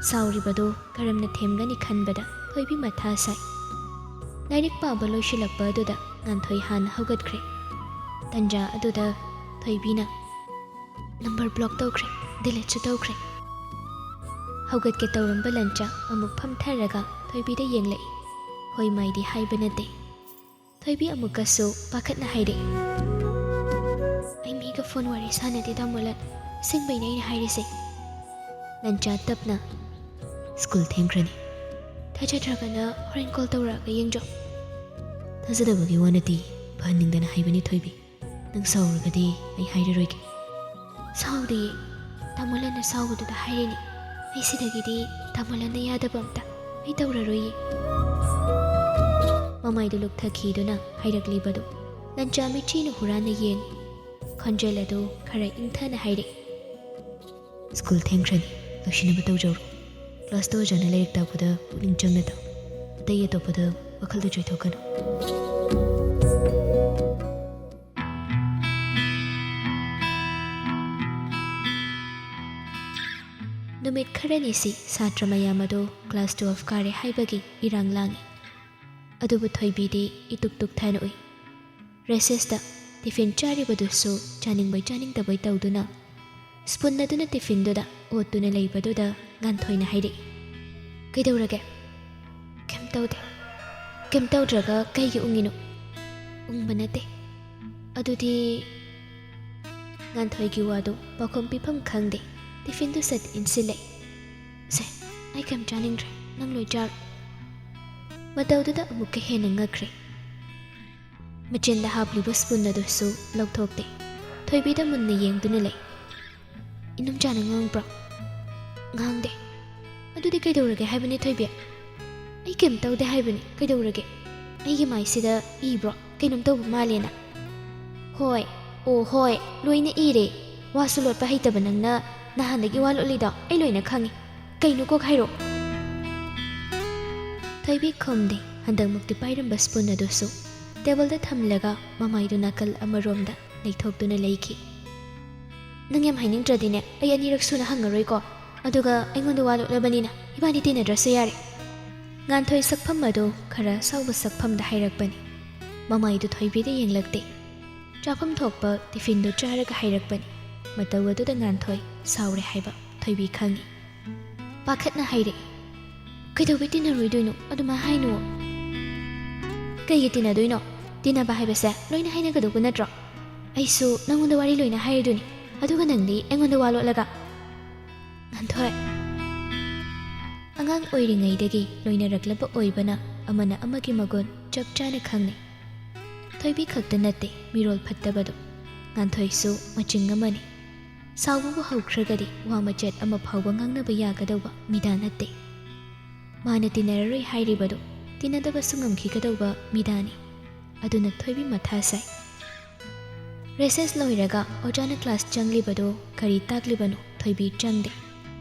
ꯁꯥꯎꯔꯤꯕꯗꯨ ꯀꯔꯝꯅ ꯊꯦꯝꯒꯅꯤ ꯈꯟꯕꯗ ꯊꯣꯏꯕꯤ ꯃꯊꯥ ꯁꯥꯏ꯫ ꯂꯥꯏꯔꯤꯛ ꯄꯥꯕ ꯂꯣꯏꯁꯤꯜꯂꯛꯄ ꯑꯗꯨꯗ ꯉꯥꯟꯊꯣꯏ ꯍꯥꯟꯅ ꯍꯧꯒꯠꯈ꯭ꯔꯦ꯫ ꯇꯟꯖꯥ ꯑꯗꯨꯗ ꯊꯣꯏꯕꯤꯅ ꯅꯝꯕꯔ ꯕ꯭ꯂꯣꯛ ꯇꯧꯈ꯭ꯔꯦ, ꯗꯤꯂꯤꯠꯁꯨ ꯇꯧꯈ꯭ꯔꯦ꯫ ꯍꯧꯒꯠꯀꯦ ꯇꯧꯔꯝꯕ ꯂꯟꯆꯥ ꯑꯃꯨꯛ ꯐꯝꯊꯔꯒ ꯊꯣꯏꯕꯤꯗ ꯌꯦꯡꯂꯛꯏ꯫ ꯍꯣꯏ ꯃꯥꯏꯗꯤ ꯍꯥꯏꯕ ꯅꯠꯇꯦ꯫ ꯊꯣꯏꯕꯤ ꯑꯃꯨꯛꯀꯁꯨ ꯄꯥꯈꯠꯅ ꯍꯥꯏꯔꯛꯏ, "ꯑꯩ ꯃꯤꯒ ꯐꯣꯟ ꯋꯥꯔꯤ ꯁꯥꯟꯅꯗꯦ, ꯇꯥꯃꯣꯂꯟ꯫ ꯑꯁꯦꯡꯕꯩꯅꯦ ꯑꯩꯅ ꯍꯥꯏꯔꯤꯁꯦ꯫" ꯂꯟꯆꯥ ꯇꯞꯅ, "ꯁ꯭ꯀꯨꯜ ꯊꯦꯡꯈ꯭ꯔꯅꯤ꯫ ꯊꯥꯖꯗ꯭ꯔꯒꯅ ꯍꯣꯔꯦꯟ ꯀꯣꯜ ꯇꯧꯔꯛꯑꯒ ꯌꯦꯡꯖꯧ꯫" "ꯊꯥꯖꯗꯕꯒꯤ ꯋꯥ ꯅꯠꯇꯦ, ꯐꯍꯟꯅꯤꯡꯗꯅ ꯍꯥꯏꯕꯅꯤ ꯊꯣꯏꯕꯤ꯫ ꯅꯪ ꯁꯥꯎꯔꯒꯗꯤ ꯑꯩ ꯍꯥꯏꯔꯔꯣꯏꯒꯦ꯫" "ꯁꯥꯎꯗꯤꯌꯦ, ꯇꯥꯃꯣꯂꯟꯅ ꯁꯥꯎꯕꯗꯨꯗ ꯍꯥꯏꯔꯤꯅꯤ꯫ ꯑꯩ ꯁꯤꯗꯒꯤꯗꯤ ꯇꯥꯃꯣꯂꯟꯅ ꯌꯥꯗꯕ ꯑꯝꯇ ꯑꯩ ꯇꯧꯔꯔꯣꯏꯌꯦ꯫" ꯃꯃꯥꯏꯗꯨ ꯂꯨꯛꯊꯈꯤꯗꯨꯅ ꯍꯥꯏꯔꯛꯂꯤꯕꯗꯨ ꯂꯟꯆꯥ ꯃꯤꯠꯆꯤꯅ ꯍꯨꯔꯥꯟꯅ ꯌꯦꯡꯉꯤ꯫ ꯈꯣꯟꯖꯦꯜ ꯑꯗꯨ ꯈꯔ ꯏꯪꯊꯅ ꯍꯥꯏꯔꯛꯏ, "ꯁ꯭ꯀꯨꯜ ꯊꯦꯡꯈ꯭ꯔꯅꯤ, ꯂꯣꯏꯁꯤꯟꯅꯕ ꯇꯧꯖꯧꯔꯣ꯫ ꯀ꯭ꯂꯥꯁꯇ ꯑꯣꯖꯥꯅ ꯂꯥꯏꯔꯤꯛ ꯇꯥꯛꯄꯗ ꯄꯨꯛꯅꯤꯡ ꯆꯪꯅ ꯇꯥꯎ꯫ ꯑꯇꯩ ꯑꯇꯣꯞꯄꯗ ꯋꯥꯈꯜꯗ ꯆꯣꯏꯊꯣꯛꯀꯅꯨ꯫" ꯅꯨꯃꯤꯠ ꯈꯔꯅꯤꯁꯤ ꯁꯥꯇ꯭ꯔ ꯃꯌꯥꯝ ꯑꯗꯨ ꯀ꯭ꯂꯥꯁ ꯇꯨꯋꯦꯜꯐ ꯀꯥꯔꯦ ꯍꯥꯏꯕꯒꯤ ꯏꯔꯥꯡ ꯂꯥꯡꯏ꯫ ꯑꯗꯨꯕꯨ ꯊꯣꯏꯕꯤꯗꯤ ꯏꯇꯨꯛ ꯇꯨꯛ ꯊꯥꯅ ꯎꯏ꯫ ꯔꯦꯁꯦꯁꯇ ꯇꯤꯐꯤꯟ ꯆꯥꯔꯤꯕꯗꯨꯁꯨ ꯆꯥꯅꯤꯡꯕꯩ ꯆꯥꯅꯤꯡꯗꯕꯩ ꯇꯧꯗꯨꯅ ꯁ꯭ꯄꯨꯟ ꯑꯗꯨꯅ ꯇꯤꯐꯤꯟꯗꯨꯗ ꯑꯣꯠꯇꯨꯅ ꯂꯩꯕꯗꯨꯗ ꯉꯥꯟꯊꯣꯏꯅ ꯍꯥꯏꯔꯛꯏ, "ꯀꯩꯗꯧꯔꯒꯦ?" "ꯀꯩꯝ ꯇꯧꯗꯦ꯫" "ꯀꯩꯝ ꯇꯧꯗ꯭ꯔꯒ ꯀꯩꯒꯤ ꯎꯪꯉꯤꯅꯣ?" "ꯎꯪꯕ ꯅꯠꯇꯦ꯫" "ꯑꯗꯨꯗꯤ..." ꯉꯥꯟꯊꯣꯏꯒꯤ ꯋꯥꯗꯨ ꯄꯥꯎꯈꯨꯝ ꯄꯤꯐꯝ ꯈꯪꯗꯦ꯫ ꯇꯤꯐꯤꯟꯗꯨ ꯁꯠ ꯏꯟꯁꯤꯜꯂꯛꯏ꯫ "ꯁꯦ, ꯑꯩ ꯀꯩꯝ ꯆꯥꯅꯤꯡꯗ꯭ꯔꯦ, ꯅꯪ ꯂꯣꯏ ꯆꯥꯔꯣ꯫" ꯃꯇꯧꯗꯨꯗ ꯑꯃꯨꯛꯀ ꯍꯦꯟꯅ ꯉꯛꯈ꯭ꯔꯦ꯫ ꯃꯆꯤꯟꯗ ꯍꯥꯞꯂꯤꯕ ꯁ꯭ꯄꯨꯟ ꯑꯗꯨꯁꯨ ꯂꯧꯊꯣꯛꯇꯦ꯫ ꯊꯣꯏꯕꯤꯗ ꯃꯨꯟꯅ ꯌꯦꯡꯗꯨꯅ ꯂꯩ꯫ "ꯏꯅꯨꯝꯆꯥꯅ ꯉꯥꯡꯕ꯭ꯔꯣ?" "ꯉꯥꯡꯗꯦ꯫" "ꯑꯗꯨꯗꯤ ꯀꯩꯗꯧꯔꯒꯦ ꯍꯥꯏꯕꯅꯤ ꯊꯣꯏꯕꯤ?" "ꯑꯩ ꯀꯩꯝ ꯇꯧꯗꯦ ꯍꯥꯏꯕꯅꯤ, ꯀꯩꯗꯧꯔꯒꯦ? ꯑꯩꯒꯤ ꯃꯥꯏꯁꯤꯗ ꯏꯕ꯭ꯔꯣ? ꯀꯩꯅꯣꯝ ꯇꯧꯕ ꯃꯥꯜꯂꯦꯅ?" "ꯍꯣꯏ, ꯑꯣ ꯍꯣꯏ, ꯂꯣꯏꯅ ꯏꯔꯦ꯫ ꯋꯥꯁꯨ ꯂꯣꯠꯄ ꯍꯩꯇꯕ ꯅꯪꯅ ꯅꯍꯥꯟꯗꯒꯤ ꯋꯥ ꯂꯣꯠꯂꯤꯗꯣ ꯑꯩ ꯂꯣꯏꯅ ꯈꯪꯉꯤ꯫ ꯀꯩꯅꯣ ꯀꯣꯛ ꯍꯥꯏꯔꯣ?" ꯊꯣꯏꯕꯤ ꯈꯨꯝꯗꯦ꯫ ꯍꯟꯗꯛꯃꯨꯛꯇꯤ ꯄꯥꯏꯔꯝꯕ ꯁ꯭ꯄꯨꯟ ꯑꯗꯨꯁꯨ ꯇꯦꯕꯜꯗ ꯊꯝꯂꯒ ꯃꯃꯥꯏꯗꯨ ꯅꯥꯀꯜ ꯑꯃꯔꯣꯝꯗ ꯂꯩꯊꯣꯛꯇꯨꯅ ꯂꯩꯈꯤ꯫ "ꯅꯪ ꯌꯥꯝ ꯍꯥꯏꯅꯤꯡꯗ꯭ꯔꯗꯤꯅꯦ, ꯑꯩ ꯑꯅꯤꯔꯛ ꯁꯨꯅ ꯍꯪꯉꯔꯣꯏꯀꯣ꯫ ꯑꯗꯨꯒ ꯑꯩꯉꯣꯟꯗ ꯋꯥ ꯂꯣꯠꯂꯕꯅꯤꯅ ꯏꯕꯥꯅꯤ ꯇꯤꯟꯅꯗ꯭ꯔꯁꯨ ꯌꯥꯔꯦ꯫ ꯉꯥꯟꯊꯣꯏ ꯁꯛꯐꯝ ꯑꯗꯨ ꯈꯔ ꯁꯥꯎꯕ ꯁꯛꯐꯝꯗ ꯍꯥꯏꯔꯛꯄꯅꯤ꯫ ꯃꯃꯥꯏꯗꯨ ꯊꯣꯏꯕꯤꯗ ꯌꯦꯡꯂꯛꯇꯦ꯫ ꯆꯥꯐꯝ ꯊꯣꯛꯄ ꯇꯤꯐꯤꯟꯗꯨ ꯆꯥꯔꯒ ꯍꯥꯏꯔꯛꯄꯅꯤ꯫ ꯃꯇꯧ ꯑꯗꯨꯗ ꯉꯥꯟꯊꯣꯏ ꯁꯥꯎꯔꯦ ꯍꯥꯏꯕ ꯊꯣꯏꯕꯤ ꯈꯪꯏ꯫ ꯄꯥꯈꯠꯅ ꯍꯥꯏꯔꯛꯏ, "ꯀꯩꯗꯧꯕꯩ ꯇꯤꯟꯅꯔꯣꯏꯗꯣꯏꯅꯣ? ꯑꯗꯨꯃꯥꯏ ꯍꯥꯏꯅꯨ꯫" "ꯀꯩꯒꯤ ꯇꯤꯟꯅꯗꯣꯏꯅꯣ? ꯇꯤꯟꯅꯕ ꯍꯥꯏꯕꯁꯦ ꯂꯣꯏꯅ ꯍꯥꯏꯅꯒꯗꯧꯕ ꯅꯠꯇ꯭ꯔꯣ? ꯑꯩꯁꯨ ꯅꯪꯉꯣꯟꯗ ꯋꯥꯔꯤ ꯂꯣꯏꯅ ꯍꯥꯏꯔꯤꯗꯨꯅꯤ, ꯑꯗꯨꯒ ꯅꯪꯗꯤ ꯑꯩꯉꯣꯟꯗ ꯋꯥ ꯂꯣꯠꯂꯒ꯫" ꯉꯥꯟꯊꯣꯏ꯫ ꯑꯉꯥꯡ ꯑꯣꯏꯔꯤꯉꯩꯗꯒꯤ ꯂꯣꯏꯅꯔꯛꯂꯕ ꯑꯣꯏꯕꯅ ꯑꯃꯅ ꯑꯃꯒꯤ ꯃꯒꯨꯟ ꯆꯞ ꯆꯥꯅ ꯈꯪꯅꯩ꯫ ꯊꯣꯏꯕꯤ ꯈꯛꯇ ꯅꯠꯇꯦ ꯃꯤꯔꯣꯜ ꯐꯠꯇꯕꯗꯨ꯫ ꯉꯥꯟꯊꯣꯏꯁꯨ ꯃꯆꯤꯡ ꯑꯃꯅꯤ꯫ ꯁꯥꯎꯕꯕꯨ ꯍꯧꯈ꯭ꯔꯒꯗꯤ ꯋꯥ ꯃꯆꯦꯠ ꯑꯃ ꯐꯥꯎꯕ ꯉꯥꯡꯅꯕ ꯌꯥꯒꯗꯧꯕ ꯃꯤꯗꯥ ꯅꯠꯇꯦ꯫ ꯃꯥꯅ ꯇꯤꯟꯅꯔꯔꯣꯏ ꯍꯥꯏꯔꯤꯕꯗꯨ ꯇꯤꯟꯅꯗꯕꯁꯨ ꯉꯝꯈꯤꯒꯗꯧꯕ ꯃꯤꯗꯥꯅꯤ꯫ ꯑꯗꯨꯅ ꯊꯣꯏꯕꯤ ꯃꯊꯥ ꯁꯥꯏ꯫ ꯔꯦꯁꯦꯁ ꯂꯣꯏꯔꯒ ꯑꯣꯖꯥꯅ ꯀ꯭ꯂꯥꯁ ꯆꯪꯂꯤꯕꯗꯨ ꯀꯔꯤ ꯇꯥꯛꯂꯤꯕꯅꯣ ꯊꯣꯏꯕꯤ ꯆꯪꯗꯦ꯫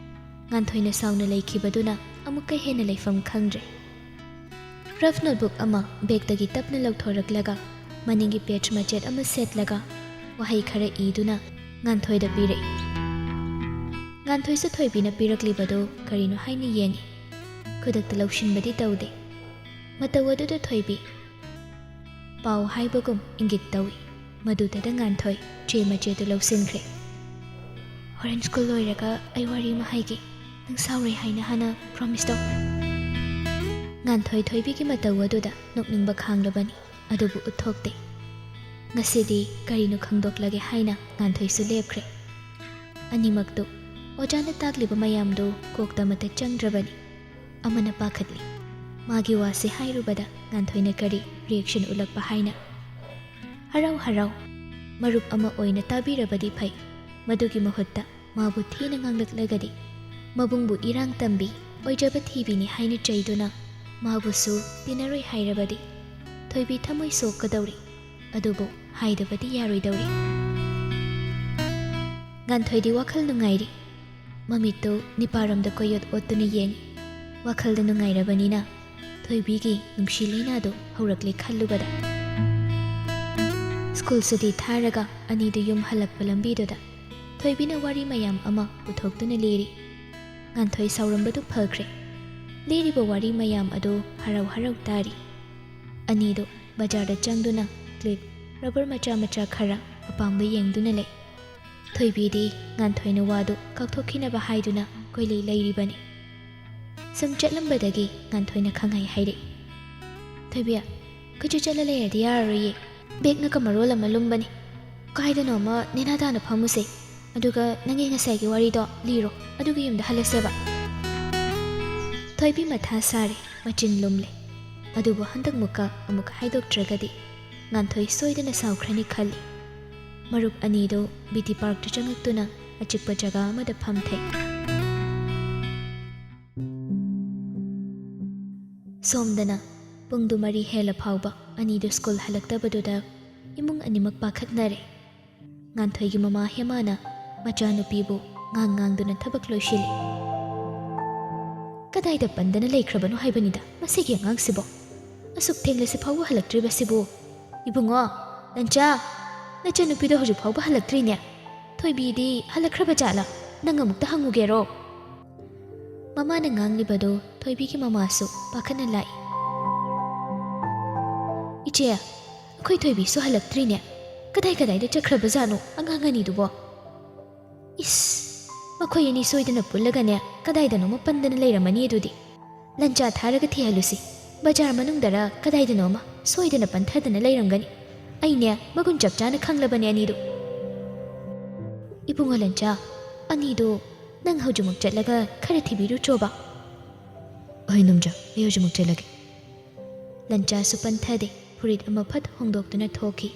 ꯉꯥꯟꯊꯣꯏꯅ ꯁꯥꯎꯅ ꯂꯩꯈꯤꯕꯗꯨꯅ ꯑꯃꯨꯛꯀ ꯍꯦꯟꯅ ꯂꯩꯐꯝ ꯈꯪꯗ꯭ꯔꯦ꯫ ꯔꯐ ꯅꯣꯠꯕꯨꯛ ꯑꯃ ꯕꯦꯒꯇꯒꯤ ꯇꯞꯅ ꯂꯧꯊꯣꯔꯛꯂꯒ ꯃꯅꯤꯡꯒꯤ ꯄꯦꯖ ꯃꯆꯦꯠ ꯑꯃ ꯁꯦꯠꯂꯒ ꯋꯥꯍꯩ ꯈꯔ ꯏꯗꯨꯅ ꯉꯥꯟꯊꯣꯏꯗ ꯄꯤꯔꯛꯏ꯫ ꯉꯥꯟꯊꯣꯏꯁꯨ ꯊꯣꯏꯕꯤꯅ ꯄꯤꯔꯛꯂꯤꯕꯗꯨ ꯀꯔꯤꯅꯣ ꯍꯥꯏꯅ ꯌꯦꯡꯏ꯫ ꯈꯨꯗꯛꯇ ꯂꯧꯁꯤꯟꯕꯗꯤ ꯇꯧꯗꯦ꯫ ꯃꯇꯧ ꯑꯗꯨꯗ ꯊꯣꯏꯕꯤ ꯄꯥꯎ ꯍꯥꯏꯕꯒꯨꯝ ꯏꯪꯒꯤꯠ ꯇꯧꯏ꯫ ꯃꯗꯨꯗꯗ ꯉꯥꯟꯊꯣꯏ ꯆꯦ ꯃꯆꯦꯗꯨ ꯂꯧꯁꯤꯟꯈ꯭ꯔꯦ꯫ "ꯍꯣꯔꯦꯟ ꯁ꯭ꯀꯨꯜ ꯂꯣꯏꯔꯒ ꯑꯩ ꯋꯥꯔꯤ ꯑꯃ ꯍꯥꯏꯒꯦ꯫ ꯅꯪ ꯁꯥꯎꯔꯣꯏ ꯍꯥꯏꯅ ꯍꯥꯟꯅ ꯄ꯭ꯔꯣꯃꯤꯁ ꯇꯧ꯫" ꯉꯥꯟꯊꯣꯏ ꯊꯣꯏꯕꯤꯒꯤ ꯃꯇꯧ ꯑꯗꯨꯗ ꯅꯣꯛꯅꯤꯡꯕ ꯈꯥꯡꯂꯕꯅꯤ, ꯑꯗꯨꯕꯨ ꯎꯠꯊꯣꯛꯇꯦ꯫ ꯉꯁꯤꯗꯤ ꯀꯔꯤꯅꯣ ꯈꯪꯗꯣꯛꯂꯒꯦ ꯍꯥꯏꯅ ꯉꯥꯟꯊꯣꯏꯁꯨ ꯂꯦꯞꯈ꯭ꯔꯦ꯫ ꯑꯅꯤꯃꯛꯇꯨ ꯑꯣꯖꯥꯅ ꯇꯥꯛꯂꯤꯕ ꯃꯌꯥꯝꯗꯨ ꯀꯣꯛꯇ ꯑꯃꯠꯇ ꯆꯪꯗ꯭ꯔꯕꯅꯤ꯫ ꯑꯃꯅ ꯄꯥꯈꯠꯂꯤ꯫ ꯃꯥꯒꯤ ꯋꯥꯁꯤ ꯍꯥꯏꯔꯨꯕꯗ ꯉꯥꯟꯊꯣꯏꯅ ꯀꯔꯤ ꯔꯤꯌꯦꯛꯁꯟ ꯎꯠꯂꯛꯄ ꯍꯥꯏꯅ꯫ ꯍꯔꯥꯎ ꯍꯔꯥꯎ ꯃꯔꯨꯞ ꯑꯃ ꯑꯣꯏꯅ ꯇꯥꯕꯤꯔꯕꯗꯤ ꯐꯩ, ꯃꯗꯨꯒꯤ ꯃꯍꯨꯠꯇ ꯃꯥꯕꯨ ꯊꯤꯅ ꯉꯥꯡꯂꯛꯂꯒꯗꯤ, ꯃꯕꯨꯡꯕꯨ ꯏꯔꯥꯡ ꯇꯝꯕꯤ, ꯑꯣꯏꯖꯕ ꯊꯤꯕꯤꯅꯤ ꯍꯥꯏꯅ ꯆꯩꯗꯨꯅ ꯃꯥꯕꯨꯁꯨ ꯇꯤꯟꯅꯔꯣꯏ ꯍꯥꯏꯔꯕꯗꯤ ꯊꯣꯏꯕꯤ ꯊꯃꯣꯏ ꯁꯣꯛꯀꯗꯧꯔꯤ꯫ ꯑꯗꯨꯕꯨ ꯍꯥꯏꯗꯕꯗꯤ ꯌꯥꯔꯣꯏꯗꯧꯔꯤ꯫ ꯉꯥꯟꯊꯣꯏꯗꯤ ꯋꯥꯈꯜ ꯅꯨꯡꯉꯥꯏꯔꯤ꯫ ꯃꯃꯤꯠꯇꯨ ꯅꯤꯄꯥꯔꯣꯝꯗ ꯀꯣꯏꯌꯣꯠ ꯑꯣꯠꯇꯨꯅ ꯌꯦꯡꯏ꯫ ꯋꯥꯈꯜꯗ ꯅꯨꯡꯉꯥꯏꯔꯕꯅꯤꯅ ꯊꯣꯏꯕꯤꯒꯤ ꯅꯨꯡꯁꯤ ꯂꯩꯅꯥꯗꯨ ꯍꯧꯔꯛꯂꯦ ꯈꯜꯂꯨꯕꯗ꯫ ꯁ꯭ꯀꯨꯜ ꯁꯨꯇꯤ ꯊꯥꯔꯒ ꯑꯅꯤꯗꯨ ꯌꯨꯝ ꯍꯜꯂꯛꯄ ꯂꯝꯕꯤꯗꯨꯗ ꯊꯣꯏꯕꯤꯅ ꯋꯥꯔꯤ ꯃꯌꯥꯝ ꯑꯃ ꯄꯨꯊꯣꯛꯇꯨꯅ ꯂꯤꯔꯤ꯫ ꯉꯥꯟꯊꯣꯏ ꯁꯥꯎꯔꯝꯕꯗꯨ ꯐꯈ꯭ꯔꯦ꯫ ꯂꯤꯔꯤꯕ ꯋꯥꯔꯤ ꯃꯌꯥꯝ ꯑꯗꯨ ꯍꯔꯥꯎ ꯍꯔꯥꯎ ꯇꯥꯔꯤ꯫ ꯑꯅꯤꯗꯨ ꯕꯖꯥꯔꯗ ꯆꯪꯗꯨꯅ ꯀ꯭ꯂꯤꯞ, ꯔꯕꯔ ꯃꯆꯥ ꯃꯆꯥ ꯈꯔ ꯑꯄꯥꯝꯕ ꯌꯦꯡꯗꯨꯅ ꯂꯩ꯫ ꯊꯣꯏꯕꯤꯗꯤ ꯉꯥꯟꯊꯣꯏꯅ ꯋꯥꯗꯨ ꯀꯥꯎꯊꯣꯛꯈꯤꯅꯕ ꯍꯥꯏꯗꯨꯅ ꯀꯣꯏꯂꯩ ꯂꯩꯔꯤꯕꯅꯤ꯫ ꯁꯨꯝ ꯆꯠꯂꯝꯕꯗꯒꯤ ꯉꯥꯟꯊꯣꯏꯅ ꯈꯪꯍꯩ ꯍꯥꯏꯔꯛꯏ, "ꯊꯣꯏꯕꯤ, ꯀꯣꯏꯆꯠ ꯆꯠꯂ ꯂꯩꯔꯗꯤ ꯌꯥꯔꯔꯣꯏꯌꯦ꯫ ꯕꯦꯒꯅ ꯀꯃꯔꯣꯜ ꯑꯃ ꯂꯨꯝꯕꯅꯤ꯫ ꯀꯥꯏꯗꯅꯣ ꯑꯃ ꯅꯦꯅꯥ ꯇꯥꯅ ꯐꯝꯃꯨꯁꯦ꯫ ꯑꯗꯨꯒ ꯅꯪꯒꯤ ꯉꯁꯥꯏꯒꯤ ꯋꯥꯔꯤꯗꯣ ꯂꯤꯔꯣ, ꯑꯗꯨꯒ ꯌꯨꯝꯗ ꯍꯜꯂꯁꯦꯕ꯫" ꯊꯣꯏꯕꯤ ꯃꯊꯥ ꯁꯥꯔꯦ, ꯃꯆꯤꯟ ꯂꯨꯝꯂꯦ꯫ ꯑꯗꯨꯕꯨ ꯍꯟꯗꯛꯃꯨꯛꯀ ꯑꯃꯨꯛ ꯍꯥꯏꯗꯣꯛꯇ꯭ꯔꯒꯗꯤ ꯉꯥꯟꯊꯣꯏ ꯁꯣꯏꯗꯅ ꯁꯥꯎꯈ꯭ꯔꯅꯤ ꯈꯜꯂꯤ꯫ ꯃꯔꯨꯞ ꯑꯅꯤꯗꯨ ꯕꯤ ꯇꯤ ꯄꯥꯔꯛꯇ ꯆꯪꯉꯛꯇꯨꯅ ꯑꯆꯤꯛꯄ ꯖꯒꯥ ꯑꯃꯗ ꯐꯝꯊꯩ꯫ ꯁꯣꯝꯗꯅ ꯄꯨꯡꯗꯨ ꯃꯔꯤ ꯍꯦꯜꯂ ꯐꯥꯎꯕ ꯑꯅꯤꯗꯨ ꯁ꯭ꯀꯨꯜ ꯍꯜꯂꯛꯇꯕꯗꯨꯗ ꯏꯃꯨꯡ ꯑꯅꯤꯃꯛ ꯄꯥꯈꯠꯅꯔꯦ꯫ ꯉꯥꯟꯊꯣꯏꯒꯤ ꯃꯃꯥ ꯍꯦꯃꯥꯅ ꯃꯆꯥꯅꯨꯄꯤꯕꯨ ꯉꯥꯡ ꯉꯥꯡꯗꯨꯅ ꯊꯕꯛ ꯂꯣꯏꯁꯤꯜꯂꯤ꯫ "ꯀꯗꯥꯏꯗ ꯄꯟꯗꯅ ꯂꯩꯈ꯭ꯔꯕꯅꯣ ꯍꯥꯏꯕꯅꯤꯗ ꯃꯁꯤꯒꯤ ꯑꯉꯥꯡꯁꯤꯕꯣ? ꯑꯁꯨꯛ ꯊꯦꯡꯂꯁꯤ ꯐꯥꯎꯕ ꯍꯜꯂꯛꯇ꯭ꯔꯤꯕꯁꯤꯕꯨ? ꯏꯕꯨꯡꯉꯣ, ꯂꯟꯆꯥ, ꯅꯆꯟꯅꯨꯄꯤꯗꯣ ꯍꯧꯖꯤꯛ ꯐꯥꯎꯕ ꯍꯜꯂꯛꯇ꯭ꯔꯤꯅꯦ꯫ ꯊꯣꯏꯕꯤꯗꯤ ꯍꯜꯂꯛꯈ꯭ꯔꯕ ꯖꯥꯠꯂ? ꯅꯪ ꯑꯃꯨꯛꯇ ꯍꯪꯉꯨꯒꯦꯔꯣ?" ꯃꯃꯥꯅ ꯉꯥꯡꯂꯤꯕꯗꯨ ꯊꯣꯏꯕꯤꯒꯤ ꯃꯃꯥꯁꯨ ꯄꯥꯈꯠꯅ ꯂꯥꯛꯏ꯫ "ꯏꯆꯦ, ꯑꯩꯈꯣꯏ ꯊꯣꯏꯕꯤꯁꯨ ꯍꯜꯂꯛꯇ꯭ꯔꯤꯅꯦ꯫ ꯀꯗꯥꯏ ꯀꯗꯥꯏꯗ ꯆꯠꯈ꯭ꯔꯕꯖꯥꯠꯅꯣ ꯑꯉꯥꯡ ꯑꯅꯤꯗꯨꯕꯣ? ꯏꯁ, ꯃꯈꯣꯏ ꯑꯅꯤ ꯁꯣꯏꯗꯅ ꯄꯨꯜꯂꯒꯅꯦ ꯀꯗꯥꯏꯗꯅꯣꯃ ꯄꯟꯗꯅ ꯂꯩꯔꯝꯃꯅꯤ꯫ ꯑꯗꯨꯗꯤ ꯂꯟꯆꯥ ꯊꯥꯔꯒ ꯊꯤꯍꯜꯂꯨꯁꯤ꯫ ꯕꯖꯥꯔ ꯃꯅꯨꯡꯗꯔ ꯀꯗꯥꯏꯗꯅꯣꯃ ꯁꯣꯏꯗꯅ ꯄꯟꯊꯗꯅ ꯂꯩꯔꯝꯒꯅꯤ꯫ ꯑꯩꯅꯦ ꯃꯒꯨꯟ ꯆꯞ ꯆꯥꯅ ꯈꯪꯂꯕꯅꯦ ꯑꯅꯤꯗꯨ꯫" "ꯏꯕꯨꯡꯉꯣ ꯂꯟꯆꯥ, ꯑꯅꯤꯗꯨ ꯅꯪ ꯍꯧꯖꯤꯛꯃꯛ ꯆꯠꯂꯒ ꯈꯔ ꯊꯤꯕꯤꯔꯨꯆꯣꯕ꯫" "ꯍꯣꯏ ꯅꯣꯝꯖ, ꯑꯩ ꯍꯧꯖꯤꯛꯃꯛ ꯆꯠꯂꯒꯦ꯫" ꯂꯟꯆꯥꯁꯨ ꯄꯟꯊꯗꯦ, ꯐꯨꯔꯤꯠ ꯑꯃ ꯐꯠ ꯍꯣꯡꯗꯣꯛꯇꯨꯅ ꯊꯣꯛꯈꯤ꯫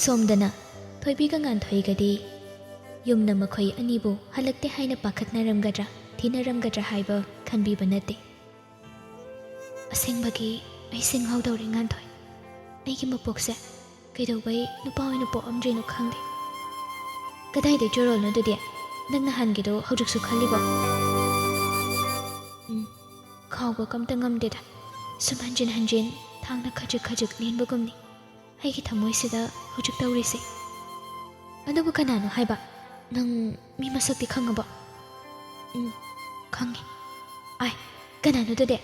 ꯁꯣꯝꯗꯅ ꯊꯣꯏꯕꯤꯒ ꯉꯥꯟꯊꯣꯏꯒꯗꯤ ꯌꯨꯝꯅ ꯃꯈꯣꯏ ꯑꯅꯤꯕꯨ ꯍꯜꯂꯛꯇꯦ ꯍꯥꯏꯅ ꯄꯥꯈꯠꯅꯔꯝꯒꯗ꯭ꯔꯥ, ꯊꯤꯅꯔꯝꯒꯗ꯭ꯔꯥ ꯍꯥꯏꯕ ꯈꯟꯕꯤꯕ ꯅꯠꯇꯦ꯫ "ꯑꯁꯦꯡꯕꯒꯤ ꯑꯩꯁꯦ ꯉꯥꯎꯗꯧꯔꯦ ꯉꯥꯟꯊꯣꯏ꯫ ꯑꯩꯒꯤ ꯃꯄꯣꯛꯁꯦ ꯀꯩꯗꯧꯕꯩ ꯅꯨꯄꯥ ꯑꯣꯏꯅ ꯄꯣꯛꯑꯝꯗ꯭ꯔꯤꯅꯣ ꯈꯪꯗꯦ꯫ ꯀꯗꯥꯏꯗꯩ ꯆꯣꯔꯣꯜꯅꯣ ꯑꯗꯨꯗꯤ? ꯅꯪ ꯅꯍꯥꯟꯒꯤꯗꯣ ꯍꯧꯖꯤꯛꯁꯨ ꯈꯜꯂꯤꯕꯣ?" "ꯎꯝ, ꯍꯥꯎꯕ ꯀꯝꯇ ꯉꯝꯗꯦꯗ꯫ ꯁꯨꯝ ꯍꯟꯖꯤꯟ ꯍꯟꯖꯤꯟ ꯊꯥꯡꯅ ꯈꯖꯤꯛ ꯈꯖꯤꯛ ꯂꯦꯟꯕꯒꯨꯝꯅꯤ ꯑꯩꯒꯤ ꯊꯃꯣꯏꯁꯤꯗ ꯍꯧꯖꯤꯛ ꯇꯧꯔꯤꯁꯦ꯫ ꯑꯗꯨꯕꯨ ꯀꯅꯥꯅꯣ ꯍꯥꯏꯕ? ꯅꯪ ꯃꯤ ꯃꯁꯛꯇꯤ ꯈꯪꯉꯕꯣ? ꯎꯝ, ꯈꯪꯉꯦ꯫ ꯑꯥꯏ, ꯀꯅꯥꯅꯣꯗꯨꯗꯤ?